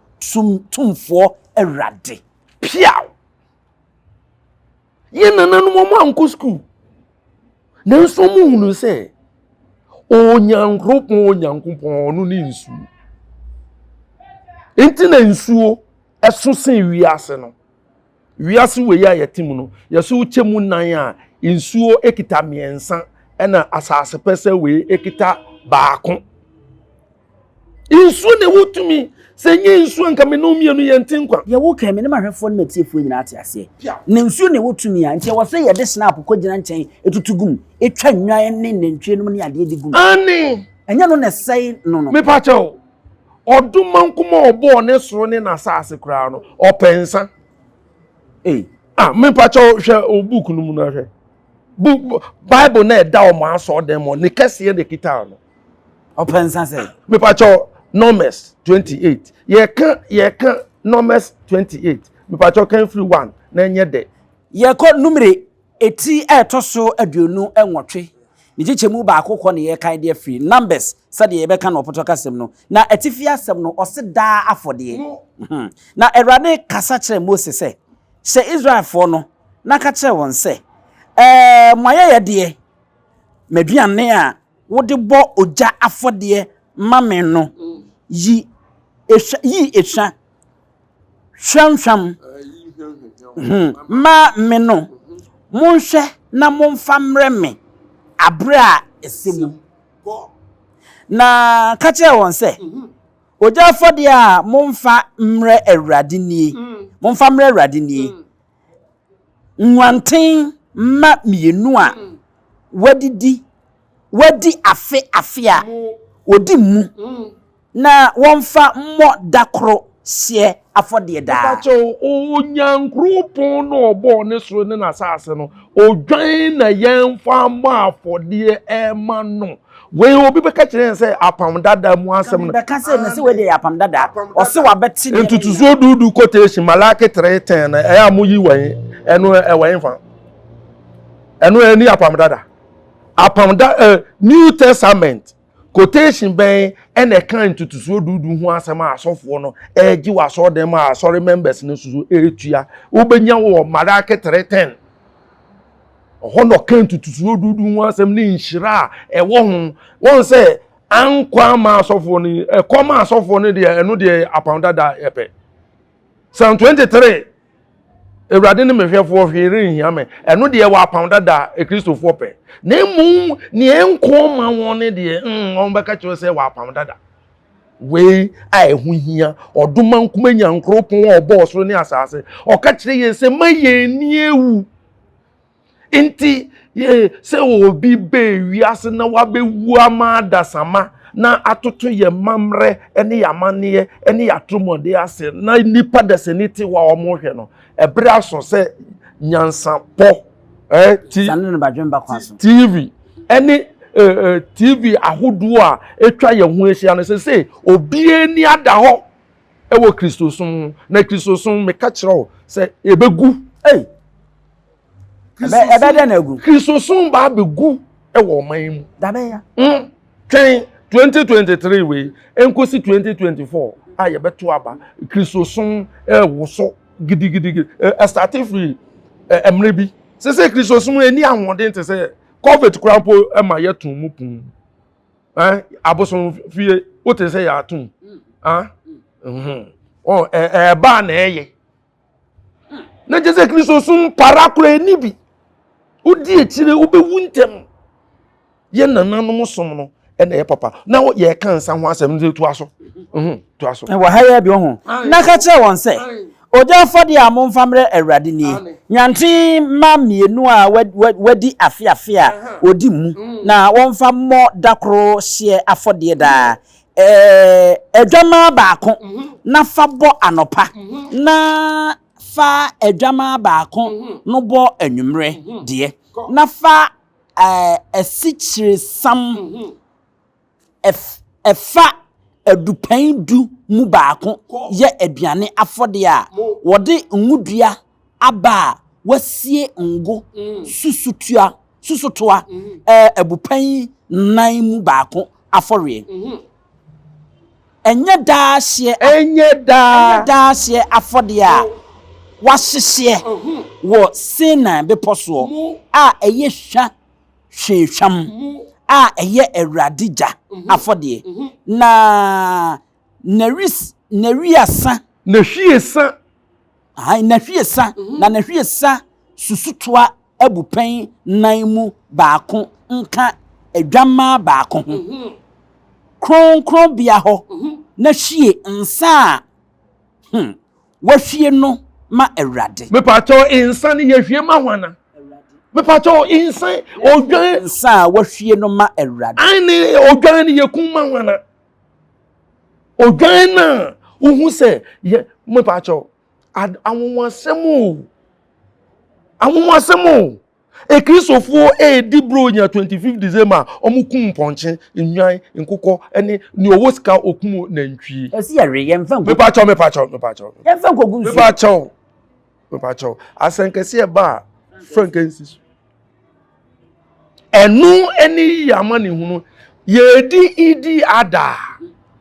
Speaker 2: tumfoɔ Awurade.
Speaker 1: Piaw. Yɛn nananom wɔn ankɔ sukuu. Nanso wɔn hunu sɛ Onyankopɔn Onyankopɔn ɔno ne nsuo. Nti na nsuo ɛso sen wiase no. Wiase wei a yɛte mu no, yɛso kyɛ mu nan a nsuo ekita mmiɛnsa ɛna asase pɛsɛ wei ekita baako. Nsuo na ɛwɔ tumi. Sɛ nye nsuo nka me ne mmienu yɛn te nkwa.
Speaker 2: Deɛ woka mi ne mahwɛfoɔ ne matiefoɔ nyinaa te aseɛ. Na nsuo na ɛwɔ tumi a nti ɛwɔ sɛ yɛde snap kɔgyina nkyɛn etutu gum, etwa nnwan ne nantwie nom ne adeɛ de gum.
Speaker 1: Ane.
Speaker 2: Ɛnyɛ no na ɛsɛe no no.
Speaker 1: Mepa kyɛw, ɔdoma nkoma ɔbɔɔ ne soro ne n'asase koraa no, ɔpɛ nsa.
Speaker 2: Ee.
Speaker 1: Ah, mepa kyɛw hwɛ o book no mu na hwɛ. Book Bible na ɛda ɔmo asɔ dan mu ne kɛseɛ na ekita no.
Speaker 2: Ɔpɛ nsa sɛ.
Speaker 1: Mepa kyɛw, Numbers 28. Yɛka Numbers 28. Mepa kyɛw kan firi 1 na ɛnyɛ dɛ.
Speaker 2: Yɛkɔ Numere eti a ɛtɔ so 28 ne kyekyɛmu baako kɔ ne yɛkan deɛ firi Numbers sɛdeɛ yɛbɛka no ɔpɔtɔ kasɛm no. Na atifi asɛm no ɔse daa afɔdeɛ. Na Awurade kasa kyerɛ Mose sɛ, hyɛ Israelfoɔ no na ka kyerɛ wɔn sɛ, mo ayɛyɛdeɛ, m'aduane a wode bɔ ogya afɔdeɛ ma me no, yi ehwa hwamhwam ma me no, monhwɛ na momfa mmerɛ me abere a ɛsɛ mu. Na ka kyerɛ wɔn sɛ, ogya afɔdeɛ a momfa mmerɛ Awurade nie, momfa mmerɛ Awurade nie, nwanten mma mmienu a wadidi wadi afe afe a wɔdi mu, na wɔmfa mmɔ da koro hyeɛ afɔdeɛ daa.
Speaker 1: Mepakyɛw, Onyankopɔn na ɔbɔɔ ne soro ne n'asase no, odwan na yɛmfa mmɔ afɔdeɛ ɛma no. Wei obi bɛka kyerɛ yɛn sɛ apam dada mu asɛm no.
Speaker 2: Bɛka sɛ na sɛ wei deɛ yɛ apam dada. Ɔse wabɛte deɛ.
Speaker 1: Ntotosoɔ dudu quotation Malaki 3:10 na ɛyɛ a moyi wɔn ɛno ɛwɔ ɛnfa. Ɛno ɛni apam dada. Apam da New Testament quotation bɛn ɛna ɛka ntotosoɔ dudu ho asɛm a asɔfoɔ no ɛregye wɔ asɔredan mu a asɔre members no nso ɛretua. Wobɛnya wɔ Malaki 3:10. Ɔhɔ na ɔka ntotosoɔ dudu ho asɛm ne nhyira a ɛwɔ ho. Wɔn sɛ ankɔ ama asɔfoɔ no, ɛkɔ ma asɔfoɔ no deɛ ɛno deɛ apam dada ɛpɛ. Psalm 23, Awurade ne mehwɛfoɔ hwee renhia me. Ɛno deɛ wɔ apam dada Akristofoɔ pɛ. Na mmom nea ɛnkɔ ma wɔn ne deɛ wɔn bɛka kyerɛ sɛ wɔ apam dada. Wei a ɛho hia, ɔdoma nkuma Nyankoropɔn a ɔbɔɔ soro ne asase. Ɔka kyerɛ yɛn sɛ ma yɛn ani ewu. Nti Yee, sɛ obi bɛɛ wiase na wabɛwu ama adasama na atoto yɛn mmammerɛ ne yɛn amanneɛ ne yɛn atoromɔden ase na nnipa dasani te hɔ a wɔrehwɛ no, ɛberɛ aso sɛ nyansapɔ eh, ti, TV ɛne eh, eh, TV ahodoɔ a atwa yɛn ho ahyia no sɛ sɛ obiara ni ada hɔ ɛwɔ Kristosom ho na Kristosom meka kyerɛ wo sɛ ɛbɛgu.
Speaker 2: Hey. Ɛbɛ dɛ na egu.
Speaker 1: Kristosom ba abɛgu ɛwɔ ɔman yi mu.
Speaker 2: Dabɛ ya.
Speaker 1: Twɛn 2023 wei nkosi 2024 a yɛbɛto aba Kristosom ɛwoso gidigidi ɛstate firi mmerɛ bi sese Kristosom ɛni ahoɔden te sɛ COVID koraa mpo ɛma yɛto mu pum ɛn abosom fie wote sɛ yɛatom ah ɛɛba na ɛyɛ. Na kyerɛ sɛ Kristosom para koraa ɛni bi. Wodi akyire wobɛwu ntɛm. Yɛn nananom som no ɛna ɛyɛ papa. Na yɛka nsa ho asɛm nti toa so. Mhm, toa so.
Speaker 2: Wɔ ha yɛ bi ho. Na ka kyerɛ wɔn sɛ, ogya afɔdeɛ a momfa mmerɛ Awurade nie, nyanten mma mmienu a wɔadi afe afe a wɔdi mu, na wɔmfa mmɔ da koro hyeɛ afɔdeɛ daa. Adwammaa baako na fa bɔ anɔpa, na fa adwammaa baako no bɔ anwummerɛ deɛ, na fa asikyiresiam ɛfa adupɛn du mu baako yɛ aduane afɔdeɛ a wɔde ngodua aba a wɔasie ngo susutoa susutoa abupɛn nnan mu baako afɔreɛ. Ɛnyɛ daa hyeɛ
Speaker 1: Ɛnyɛ daa.
Speaker 2: Ɛnyɛ daa hyeɛ afɔdeɛ a wɔahyehyeɛ wɔ Sinai bepɔ soɔ a ɛyɛ hwa hwamhwam a ɛyɛ Awurade gya afɔdeɛ. Na nawis nawiasa.
Speaker 1: Nahwiesa.
Speaker 2: Ahan, nahwiesa, na nahwiesa susutoa abupɛn nnan mu baako nka adwammaa baako ho, kronkronbea hɔ, na hwie nsa a hmm, wahwie no ma Awurade.
Speaker 1: Mepakyɛw, nsa no yɛhwie ma hwana? Mepakyɛw, nsa, odwan.
Speaker 2: Nsa a wahwie no ma Awurade.
Speaker 1: Aane, odwan no yɛkum ma hwana? Odwan no a wohu sɛ yɛ mepakyɛw, anwonwasɛm o anwonwasɛm o ekristofoɔ edi buronya 25 December wɔn kum mpɔnkye nnwan nkokɔ ɛne nea ɔwɔ sika okum nantwie.
Speaker 2: Ɛsi yɛ we yɛn fɛn ko.
Speaker 1: Mepakyɛw mepakyɛw mepakyɛw.
Speaker 2: Yɛn fɛn ko gu nsuo.
Speaker 1: Mepakyɛw mepakyɛw asɛnkɛseɛ ba a franka nsi so. Ɛno ne yɛ amanehunu. Yɛredi idi ada.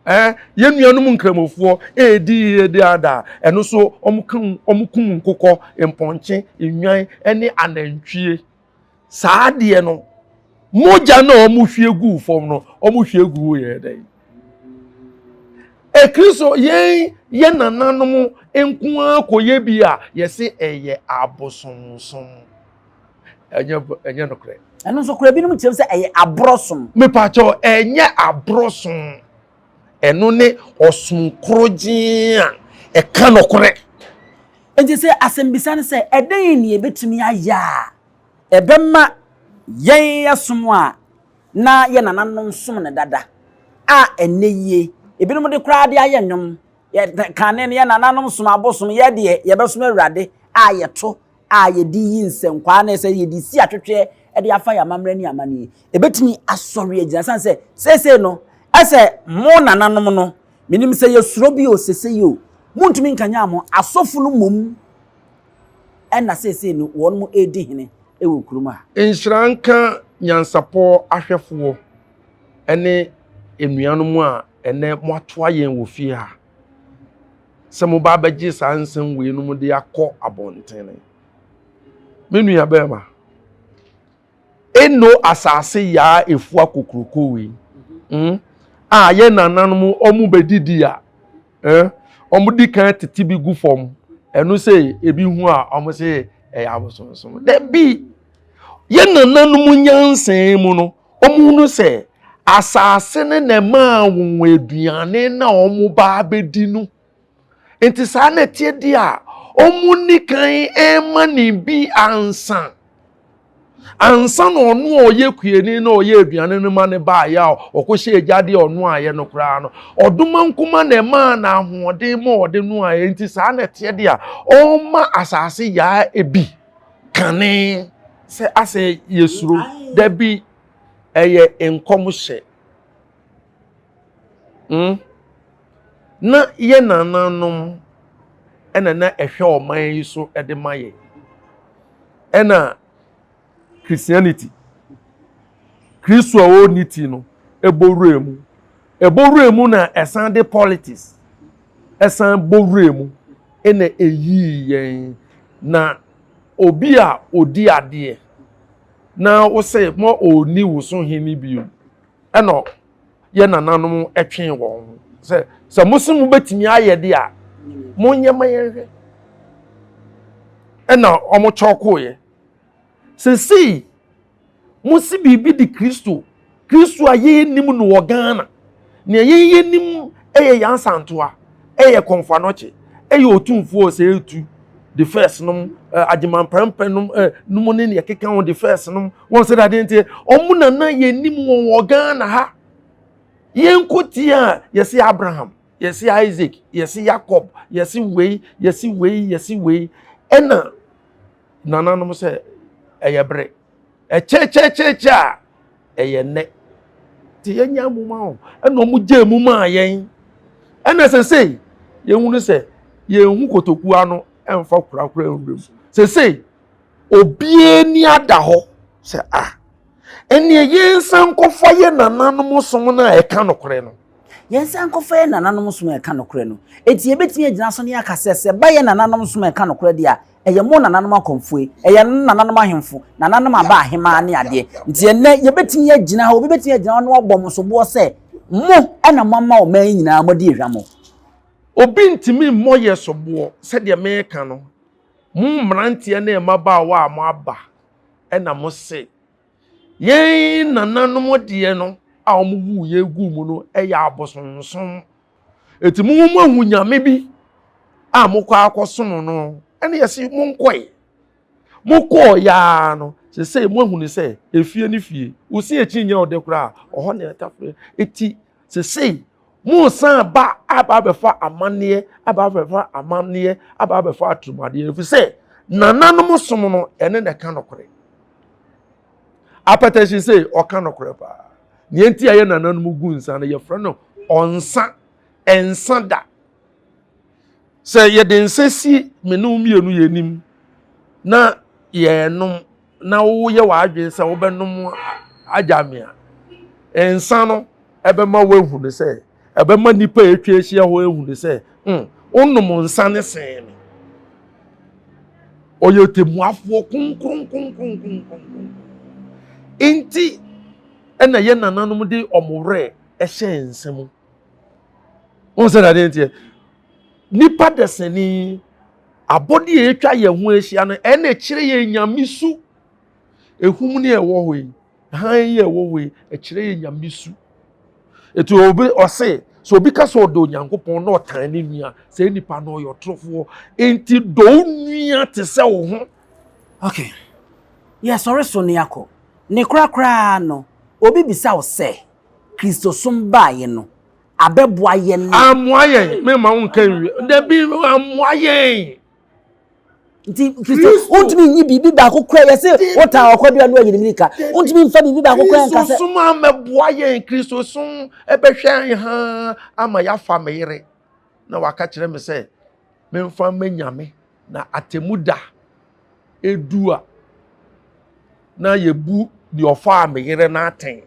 Speaker 1: Eh, yɛn nuanom nkramofoɔ ɛredi idi ada. Ɛno nso wɔkum nkokɔ, mpɔnkye, nnwan ne anantwie. Saa adeɛ no, mogya no a wɔhwie guu fam no, wɔhwie guu yɛ dɛn? Ekristo yɛn yɛ nananom nko ara kɔyɛ bi a yɛse ɛyɛ abosonsom. Ɛnyɛ ɛnyɛ nokorɛ.
Speaker 2: Ɛno nso koraa ebinom kyerɛ sɛ ɛyɛ aborɔsom.
Speaker 1: Mepakyɛw ɛnyɛ aborɔsom. Ɛno ne ɔsom korɔgyee a ɛka nokorɛ.
Speaker 2: Enti sɛ asɛmbisa ne sɛ, ɛdɛn ne yɛbɛtumi ayɛ a ɛbɛma yɛn som a na yɛn nananom som no dada a ɛnnɛ yie ebinom de koraa de ayɛ nnwom, yɛ kane no yɛn nananom som abosom, yɛ deɛ yɛbɛsom Awurade a yɛto a yɛde yi nsɛnkwaa na sɛ yɛde si atwetweɛ de afa yɛn amammerɛ ne amanneɛ ɛbɛtumi asɔre agyina sane sɛ seesei no ɛsɛ mo nananom no menim sɛ yɛsuro bi o sesei o montumi nkanyan mo asɔfo no mmom ɛna seesei no wɔn mo ɛredi hene ɛwɔ kurom a.
Speaker 1: Nhyira nka nyansapɔ ahwɛfoɔ ne anuanom a ɛnɛ moatoa yɛn wɔ fie ha. sɛ moba abɛgye saa nsɛm weinom de akɔ abɔntene. Me nua bɛrima, eno asase yaa efua kokroko wei mm, a yɛ nananom ɔmo bɛdidi a eh, ɔmo di kan tete bi gu fam ɛno sɛ ebi hu a ɔmo sɛ ɛyɛ abosonsom. Dabi, yɛ nananom nyansa mu no Wɔhunu sɛ asase no na ɛmaa wɔn aduane na wɔn ba abɛdi no. Nti saa na ɛteɛ di a, wɔn nni kan mma ne bi ansa. Ansa na ɔno a ɔyɛ kuani na ɔyɛ aduane no ma ne baayɛ a ɔkɔhyɛ agya deɛ ɔno ayɛ no koraa no, ɔdomankoma na ɛmaa no ahoɔden ma ɔde no ayɛ. Nti saa na ɛteɛ deɛ a, ɔmma asase yaa ebi kane. Sɛ asɛ yɛsuro, dabi, ɛyɛ nkɔmhyɛ. Mm. Na yɛ nananom ɛna na ɛhwɛ ɔman yi so ɛde ma yɛ. Ɛna Christianity, Kristo a ɔnni ti no, ɛbɔ wura mu. Ɛbɔ wura mu na ɛsan de politics ɛsan bɔ wura mu ɛna ɛyii yɛn. Na obi a ɔdi adeɛ na wosɛ mo ɔnni wo so hene bio, ɛna yɛ nananom ɛtwee wɔn ho sɛ sɛ mo se mo bɛtumi ayɛ de a, monyɛ ma yɛnhwɛ. Ɛna wɔn kyɔkoeɛ. Sesei mo se biribi de Kristo, Kristo a yɛnnim no wɔ Ghana. Nea yɛn yɛnim yɛ Yaa Asantewaa, ɛyɛ Kɔmfo Anɔkye, ɛyɛ Otumfoɔ sɛ etu the first nom, Agyeman Prɛmpɛ nom, nom ne nea ɛkeka ho the first nom. Wɔn sɛ dadeɛ nti wɔn nana yɛnim wɔn wɔ Ghana ha. Yɛn ko tie a yɛsi Abraham, yɛsi Isaac, yɛsi Jacob, yɛsi wei, yɛsi wei, yɛsi wei. Ɛna nananom sɛ ɛyɛ bere. Ɛkyɛkyɛkyɛkyɛ a ɛyɛ nnɛ. Nti yɛnya mu ma wɔn. Ɛna wɔn gye mu maa yɛn. Ɛna sesei yɛhunu sɛ yɛnhu kotoku ano ɛmfa korakora nwura mu. Sesei obiara ni ada hɔ sɛ ah ɛnneɛ yɛnsan nkɔfa yɛ nananom som no a ɛka nokorɛ no.
Speaker 2: Yɛnsan nkɔfa yɛ nananom som a ɛka nokorɛ no. Enti yɛbɛtumi agyina so ne aka sɛ, sɛ ɛba yɛ nananom som a ɛka nokorɛ deɛ a, ɛyɛ mo nananom akɔmfoe, ɛyɛ nananom ahemfo, nananom aba ahemaa ne adeɛ. Nti ɛnnɛ yɛbɛtumi agyina hɔ, obi bɛtumi agyina hɔ na wabɔ mo soboɔ sɛ mo na moama ɔman yi nyinaa moadi ahwammɔ.
Speaker 1: Obi ntumi mmɔ yɛ soboɔ sɛdeɛ meka no, mo mmeranteɛ ne mmabaawa a moaba na mose yɛn nananom deɛ no a wɔwuu yɛn guu mu no yɛ abosonsom. Eti mo mo ahu nyame bi a mokɔ akɔsom no, ɛne yɛse monkɔe. Mokɔɔ yaa no, sesei moahu ne sɛ efie ne fie. Wosi akyi nyɛ ɔde koraa, ɔhɔ na ɛtafere. Eti sesei mosan ba aba abɛfa amanneɛ, aba abɛfa amanneɛ, aba abɛfa aturumadeɛ, ɛfiri sɛ nananom som no ɛne na ɛka nokorɛ. Apɛtɛhye sɛ ɔka nokorɛ paa. Nea nti a yɛ nananom gu nsa no yɛfrɛ no ɔnsa, ɛnsa da. Sɛ yɛde nsa si me ne wo mmienu yɛn anim na yɛnom na woyɛ w'adwene sɛ wobɛnom agya me a, nsa no ɛbɛma woahu no sɛ, ɛbɛma nnipa a atwa ahyia hɔ ahu no sɛ, mm, wonom nsa ne sen me. Ɔyɛ otemmuafoɔ kronkronkronkronkronkron. Nti ɛna yɛ nananom de wɔn werɛ hyɛ nsa mu. Wɔn sɛ dadeɛ nteɛ. Nipa dasani, abɔde a atwa yɛn ho ahyia no, ɛna ɛkyerɛ yɛn nyamesu. Ehum ne ɛwɔ hɔ yi, hann yi a ɛwɔ hɔ yi, ɛkyerɛ yɛn nyamesu. Eti obi ɔse, sɛ obi ka sɛ ɔdɔ Onyankopɔn na ɔtan ne nua, sɛ nipa no ɔyɛ ɔtorofoɔ. Enti dɔ wo nua te sɛ wo ho.
Speaker 2: Okay. Yɛsɔre so ne akɔ. Ne korakoraa no, obi bisa wo sɛ, Kristosom baeɛ no, abɛboa yɛn?
Speaker 1: Ammoa yɛn. Memma wo nka nwie. Dabi, ammoa yɛn.
Speaker 2: Nti Kristo, wontumi nyi biribi baako kora yɛ sɛ wotaa ɔkwadua no ayi ne mirika. Wontumi mfa biribi baako kora nka sɛ.
Speaker 1: Kristosom ammɛboa yɛn. Kristosom ɛbɛhwɛ yɛn haa ama yɛafa me yere na waka kyerɛ me sɛ memfa mma Nyame na atemmu da edu a na yɛbu deɛ ɔfaa me yere no atɛn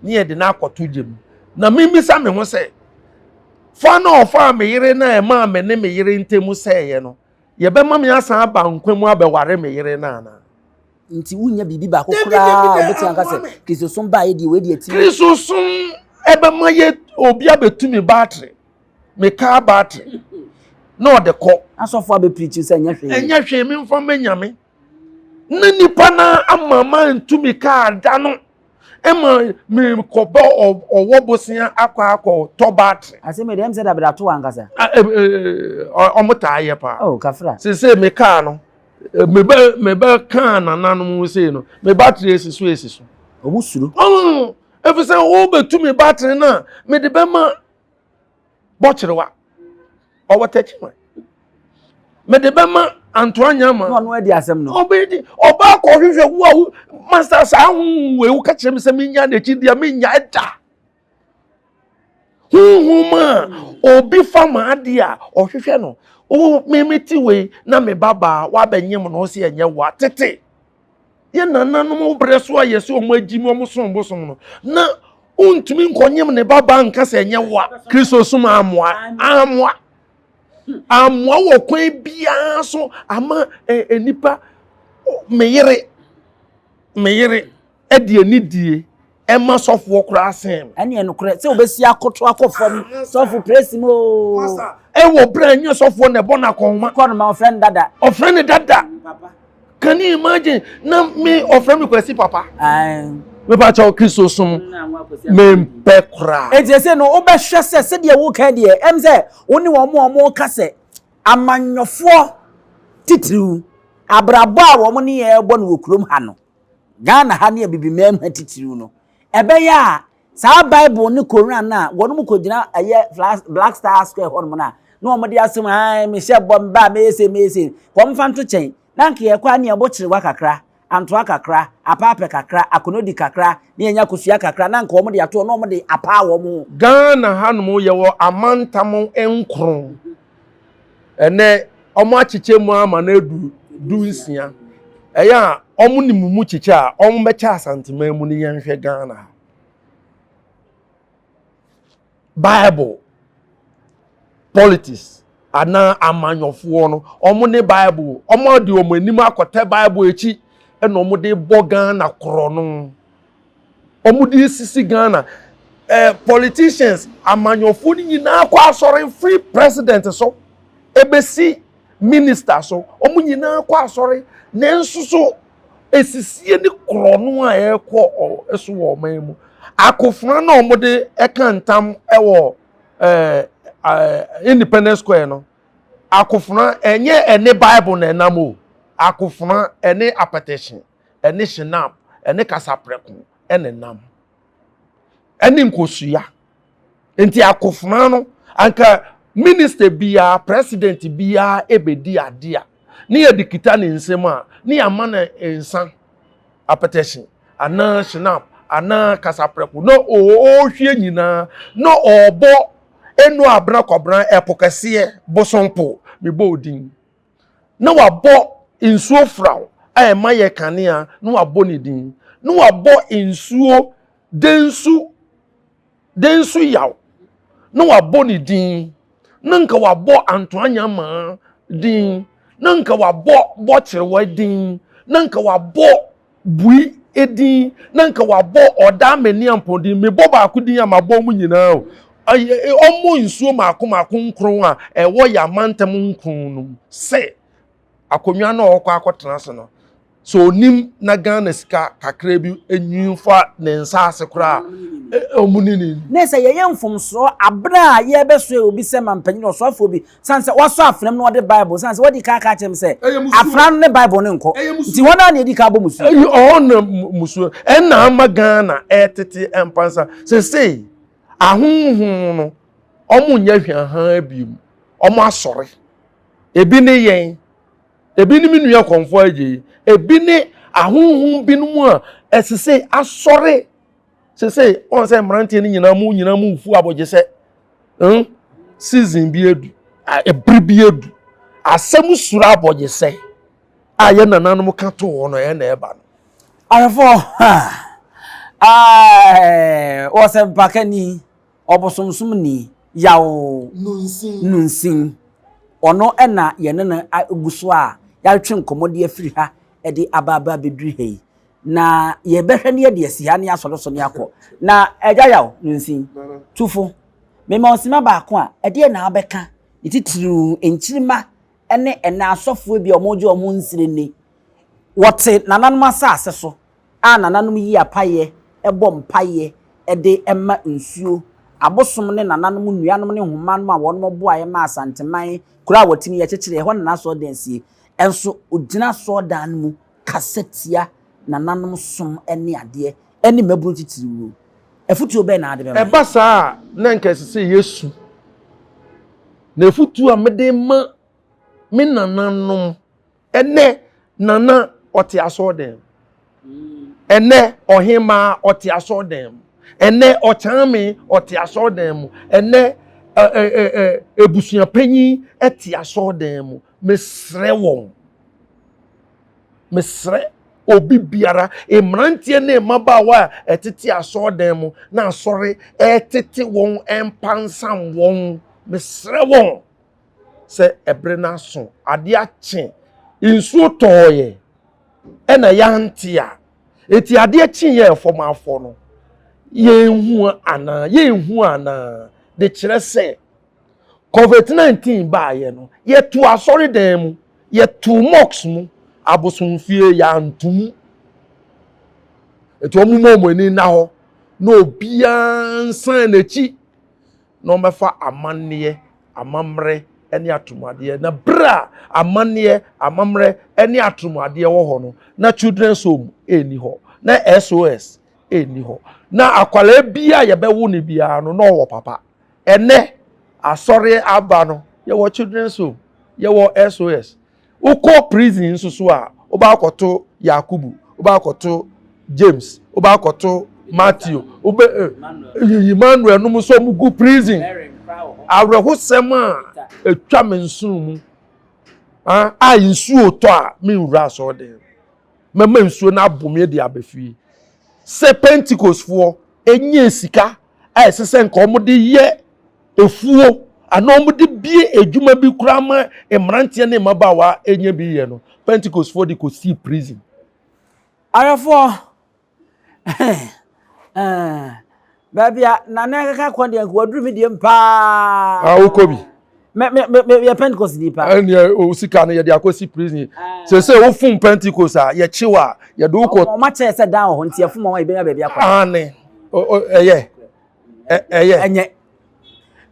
Speaker 1: ne yɛde no akɔto gya mu. Na memmisa me ho sɛ, fa na ɔfaa me yere no a ɛmaa me ne me yere ntam sɛeɛ no, yɛbɛma me asan aba nkwa mu abɛware me yere no anaa?
Speaker 2: Nti wonya biribi baako koraa a wobɛtumi aka sɛ Kristosom baeɛ deɛ wei deɛ timi.
Speaker 1: Kristosom ɛbɛma yɛ obi abɛtu me battery, me car battery, na ɔde kɔ.
Speaker 2: Asɔfo abɛpirikyi sɛ ɛnyɛ hwee.
Speaker 1: Ɛnyɛ hwee, memfa mma Nyame. Na nipa no ama mantu me kaa da no ɛma mekɔbɔ ɔwɔ bosea akɔ akɔtɔ battery.
Speaker 2: Asɛm yi deɛ ɛm sɛ dabeda to ankasa.
Speaker 1: Ɔmo taa yɛ paa.
Speaker 2: Oh, kafra.
Speaker 1: Sese me kaa no. Mebɛ mebɛ kaa nananom sei no, me battery esi so esi so.
Speaker 2: Ɔmo suro.
Speaker 1: Ɔmo efisɛ wobɛtu me battery no a, mede bɛma bɔkyerewa. Ɔwɔ tɛkyima. Mede bɛma Antoa Nyama.
Speaker 2: Na ɔno adi asɛm no.
Speaker 1: Ɔbɛdi ɔbaa kɔhwehwɛ wo a wo masa saa honhom wei woka kyerɛ me sɛ menya n'akyi deɛ menya da. Honhom a obi fa m'adeɛ a ɔhwehwɛ no wo me me te wei na me ba baa wabɛnyem no ɔsi ɛnyɛ wa tete yɛ nananom brɛ so a yɛsɛ wɔn agyi mu wɔn som bosom no na wontumi nkɔnyem ne ba baa nka sɛ ɛnyɛ wa. Kristo som amoa amoa amoa wɔ kwan biara so ama nnipa me yere me yere de anidie ɛma sɔfoɔ koraa sen me.
Speaker 2: Ɛne ɛnokorɛ sɛ wobɛsi akoto akɔ fam sɔfo praise mu oo.
Speaker 1: Ɛwɔ berɛ a ɛnyɛ sɔfoɔ na ɛbɔ no akɔnhoma.
Speaker 2: Kɔ no ma ɔfrɛ no dada.
Speaker 1: Ɔfrɛ no dada. Can you imagine? Na me ɔfrɛ me Kwasi papa. Mepa kyɛw Kristo som mempɛ koraa.
Speaker 2: Enti ɛsɛ no wobɛhwɛ sɛ sɛdeɛ woka deɛ ɛm sɛ wo ne wɔn a wɔka sɛ amanyɔfoɔ titiriw abrabɔ a wɔn ne yɛn rebɔ no wɔ kurom ha no Ghana ha ne Abibiman ha titiriw no, ɛbɛyɛ a saa Bible ne Koran no a wɔn kɔgyina ɛyɛ Black Star Square hɔnom no a na wɔn de asɛm ae mehyɛ bɔ mba mɛyɛ sei mɛyɛ sei wɔn fa nto kyɛn na nka yɛkɔ a ne yɛbɔ kyerewa kakra antoa kakra apaapɛ kakra akonodi kakra ne yɛnya kosua kakra na nka wɔn de ato na wɔn de apaa wɔn ho.
Speaker 1: Ghana hanom yɛwɔ amantam nkron. Ɛnɛ wɔakyekyɛ mu ama no adu dunsia. Ɛyɛ a wɔn ne mu kyekyɛ a wɔbɛkyɛ Asanteman mu no yɛnhwɛ Ghana ha. Bible, politics anaa amanyɔfoɔ no wɔn ne Bible wɔn de wɔn anim akɔtɛ Bible akyi ɛna wɔn de bɔ Ghana korɔ no. Wɔn de sisi Ghana. Eh, politicians, amanyɔfoɔ no nyinaa kɔ asɔre firi president so ebesi minister so. Wɔn nyinaa kɔ asɔre. Nanso so esisie ne korɔ no a ɛrekɔ so wɔ ɔman mu. Akofena na wɔn de ɛka ntam ɛwɔ ɛɛ eh, Independence Square no. Akofena ɛnyɛ ɛne Bible na ɛnam o. Akofena ɛne apɛtɛhye. ɛne shinap ɛne kasaprɛko ɛne nam ɛne nkosua nti akofena no anka minister biara president biara ebedi ade a ne yɛde kita ne nsam a ne yɛama no nsa apɛtɛhye anaa shinap anaa kasaprɛko na ɔrehwie nyinaa na ɔrebɔ enu abena kɔbena ɛpo kɛseɛ bosompo mebɔ odin na wabɔ nsuo fraw a ɛma yɛ kanea na wabɔ ne din na wabɔ nsuo densu densu yaw na wabɔ ne din na nka wabɔ antoanyamaa din na nka wabɔ bɔkyerewa din na nka wabɔ Bui edin na nka wabɔ ɔda amaniampɔn din mebɔ baako din a mabɔ wɔn nyinaa o ɔmmɔ nsuo mako mako nkron a ɛwɔ yɛn amantam nkron no mu sɛ akonnwa no a ɔkɔ akɔtena ase no sɛ onim na Ghana sika kakra bi enwi fa ne nsa ase koraa ɔmo ne ne.
Speaker 2: Na sɛ yɛyɛ mfomsoɔ abere a yɛrebɛsoɛ obi sɛ mampanyin ɔsoafoɔ bi Sane sɛ wasɔ afena mu na ɔde Bible, sane sɛ wadi kan aka akyerɛ me sɛ afena no ne Bible no nkɔ. Nti hɔ no ara na yɛdi kan bɔ musuo.
Speaker 1: Ɛyi ɔhɔ na musuo ɛna ama Ghana ɛtete mpansa. Sesei ahonhom no ɔmo nyɛ hwɛahaa biom. Ɔmo asɔre. Ebi ne yɛn, ebi ne me nua kɔmfoɔ agye yi, ebi ne ahonhom binom a ɛsesei asɔre. Sesei wɔn sɛ mmeranteɛ no nyinaa mu nyinaa mu fu abɔgyesɛ. Hmm? Season bi adu, ɛbere bi adu. Asɛm suro abɔgyesɛ a yɛ nananom ka too hɔ no ɛyɛ na ɛba no.
Speaker 2: Ahwɛfoɔ, ɔsɛmpakani, ɔbosomsomni, Yaw Nunsin, ɔno na yɛne no gu so a yɛatwe nkɔmmɔ de afiri ha de aba aba abɛduru ha yi. Na yɛbɛhwɛ ne yɛde asi ha ne asɔre so ne akɔ. Na Agya Yaw Nunsin, Tufo, mema ɔsima baako a, ɛdeɛ na abɛka ne titiriw nkyirimma ne ɛnɛ asɔfoɔ bi a wɔregye wɔn nsire nni. Wɔte nananom asase so a nananom yi apaeɛ bɔ mpaeɛ de ma nsuo, abosom ne nananom nnuanom ne nhomanom a wɔn boaeɛ ma Asanteman kuro a wɔtumi yɛkyekyere ɛhɔ na n'asɔredan sie. Nso ɔgyina asɔredan no mu kasa tia nananom som ne adeɛ ne mmabunu titiriw. Afotuo bɛn na wode bɛma yɛn?
Speaker 1: Ɛba saa a, na anka ɛsɛ sɛ yɛsu. Na afotuo a mede ma me nananom ɛnɛ, nana ɔte asɔɔdan mu. Ɛnɛ ɔhemaa ɔte asɔɔdan mu. Ɛnɛ ɔkyaame ɔte asɔɔdan mu. Ɛnɛ ebusuapanyin ɛte asɔɔdan mu. Mesrɛ wɔn. Mesrɛ obi biara, mmeranteɛ ne mmabaawa a ɛtete asɔɔdan mu na asɔre ɛretete wɔn ɛmpansam wɔn. Mesrɛ wɔn sɛ ɛbere no aso, adeɛ akye, nsuo tɔɔyɛ ɛna yɛante a, eti adeɛ kye yɛ fam afɔ no, yɛnhu anaa, yɛnhu anaa, de kyerɛ sɛ Covid-19 baeɛ no, yɛtoo asɔredan mu, yɛtoo mosque mu, abosomfie yɛanto mu. Eti wɔn mu wɔn ani nna hɔ na obiara nsan n'akyi na wɔbɛfa amanneɛ, amammerɛ ne atorɔmuadeɛ. Na berɛ a amanneɛ, amammerɛ ne atorɔmuadeɛ wɔ hɔ no, na children's home ɛnni hɔ, na SOS ɛnni hɔ. Na akwadaa biara a yɛbɛwo no biara no, na ɔwɔ papa. Ɛnɛ asɔre aba no, yɛwɔ children's home, yɛwɔ SOS. Wokɔ prison nso so a, wobɛ akɔto Yakubu, wobɛ akɔto James, wobɛ akɔto Matthew, wobɛ eh, Emmanuel nom nso wɔn gu prison. Awerɛhosɛm a etwa me nsono mu a nsuo tɔ a menwura asɔreden. Mɛma nsuo no abo me de aba fie. Sɛ Pentecostefoɔ ɛnyɛ sika a ɛsɛ sɛ nka wɔde yɛ efuo anaa wɔde bie adwuma bi koraa ma mmeranteɛ ne mmabaawa nya bi yɛ no, Pentecostefoɔ de kɔsii prison.
Speaker 2: Ahwɛfoɔ, baabi a Nana keka kɔ deɛ nka waduru me deɛ mu paa.
Speaker 1: Ah, wokɔ bi.
Speaker 2: Me me me me yɛ Pentecost ni paa.
Speaker 1: Ɛnneɛ o sika no yɛde akɔsi prison. Sese wofom Pentecost a yɛkyew a yɛde wokɔ.
Speaker 2: Ɔma kyerɛ sɛ dan wɔ hɔ nti yɛfom wɔn a yɛbɛnya baabi akɔ.
Speaker 1: Aane ɛyɛ ɛyɛ.
Speaker 2: Ɛnyɛ.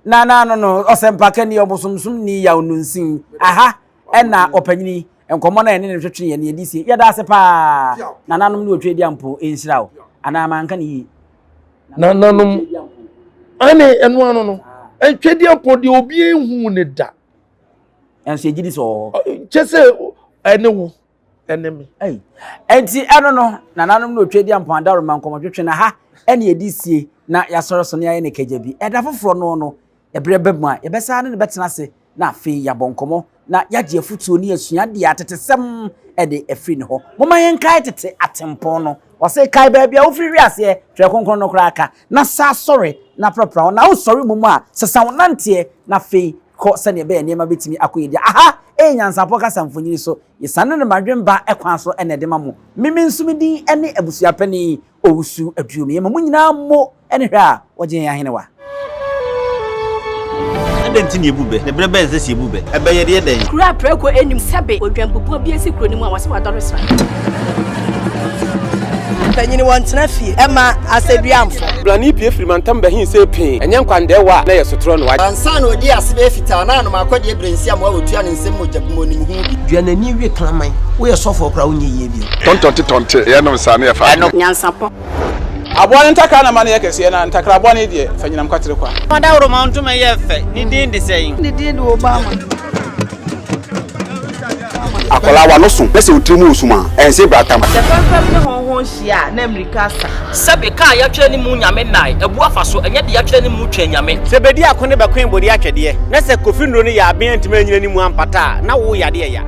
Speaker 2: Na na no no ɔsɛmpakani ɔbosomsom ni yaw nunsin aha ɛna ɔpanyini nkɔmmɔ no a ɛne ne twetwe yɛ ne yɛde sie yɛda ase paa nananom ne otwa di ampo nhyira wo anaa manka ne yie.
Speaker 1: Nananom ɛne ɛno ano no ntwediampɔ deɛ obi ehu ne da.
Speaker 2: Ɛnso yɛgye di sɛ ɔwɔ
Speaker 1: hɔ. Kyɛ sɛ ɛne wo ɛne me.
Speaker 2: Ɛyi ɛnti ɛno no nananom ne otwa di ampɔn adaroma nkɔmmɔtwetwe na ha ɛne yɛde sie na yɛasɔre so na yɛayɛ ne kagya bi ɛda foforɔ no no ɛberɛ ba mu a yɛbɛsan ne no bɛtena ase na afei yɛabɔ nkɔmmɔ na yɛagye afotuo ne yɛasua deɛ atetesɛm de afiri ne hɔ. Momma yɛnkae tete atempɔn no. Ɔse, Kae baabi a wofiri hwee aseɛ, Twerɛ Kronkron no koraa ka, na sa sɔre na prapra ho, na wosɔre mmom a, sesa wo nanteɛ, na afei kɔ sɛdeɛ ɛbɛyɛ nneɛma bɛtumi akɔ yie deɛ. Aha yɛ Nyansapɔ kasa mfonini so. Yɛsiane no madwemba kwan so na ɛde ma mo. Me me nso me din ne Abusuapanin Owusu Aduomi. Yɛma mo nyinaa mo ne hwɛ a wɔgye yɛn ahenewa.
Speaker 3: Adɛn nti na yebu bɛ? Na bere bɛn na ɛsɛ sɛ yebu bɛ? Ɛbɛ yɛ deɛ dɛn?
Speaker 4: Kuro a prako nnim sɛbe odwanbubuo bi asi kuro no mu a wɔse wadɔre sra.
Speaker 5: Mpanyin wɔntena fie mma asɛduamfo.
Speaker 6: Blani pue firi mantam bɛhee see pee, ɛnyɛ nkwandɛɛwa a na ɛyɛ sotorɔ no.
Speaker 7: Ansa na odii ase bɛyɛ fitaa na anom akɔdeɛ berɛ nsi amoa wɔtua ne nsam mogya bi mu onim ho bi.
Speaker 8: Dua n'ani we kraman. Woyɛ sɔfoɔ koraa wonyɛ yie bio.
Speaker 9: Tɔntɔnte tɔnte yɛnom saa ne yɛfa adwene.
Speaker 4: Nyansapɔ.
Speaker 6: Aboa no ntakra na ma no yɛ kɛseɛ, na ntakra bɔne deɛ, fa nyinam kwatere kwa.
Speaker 10: Ɔdawuroma ntoma yɛ fɛ. Ne din de sɛn?
Speaker 5: Ne din de Obama.
Speaker 11: Akwadaa w'ano so na sɛ wo tiri mu wɔ sum a, ɛnse bratam.
Speaker 12: Sɛ fɛmfɛm ne hɔnhɔn hyia a, na mmirika asa.
Speaker 13: Sɛbe ka a yɛatwerɛ ne mu Nyame nnae, abu afa so, ɛnyɛ deɛ yɛatwerɛ ne mu Twɛn Nyame.
Speaker 10: Sɛ bedi ako ne bɛkoe bode atwɛdeɛ, na sɛ Kofi nnuro no yɛ aben antumi anyina ne mu ampata a, na wo yadeɛ ya.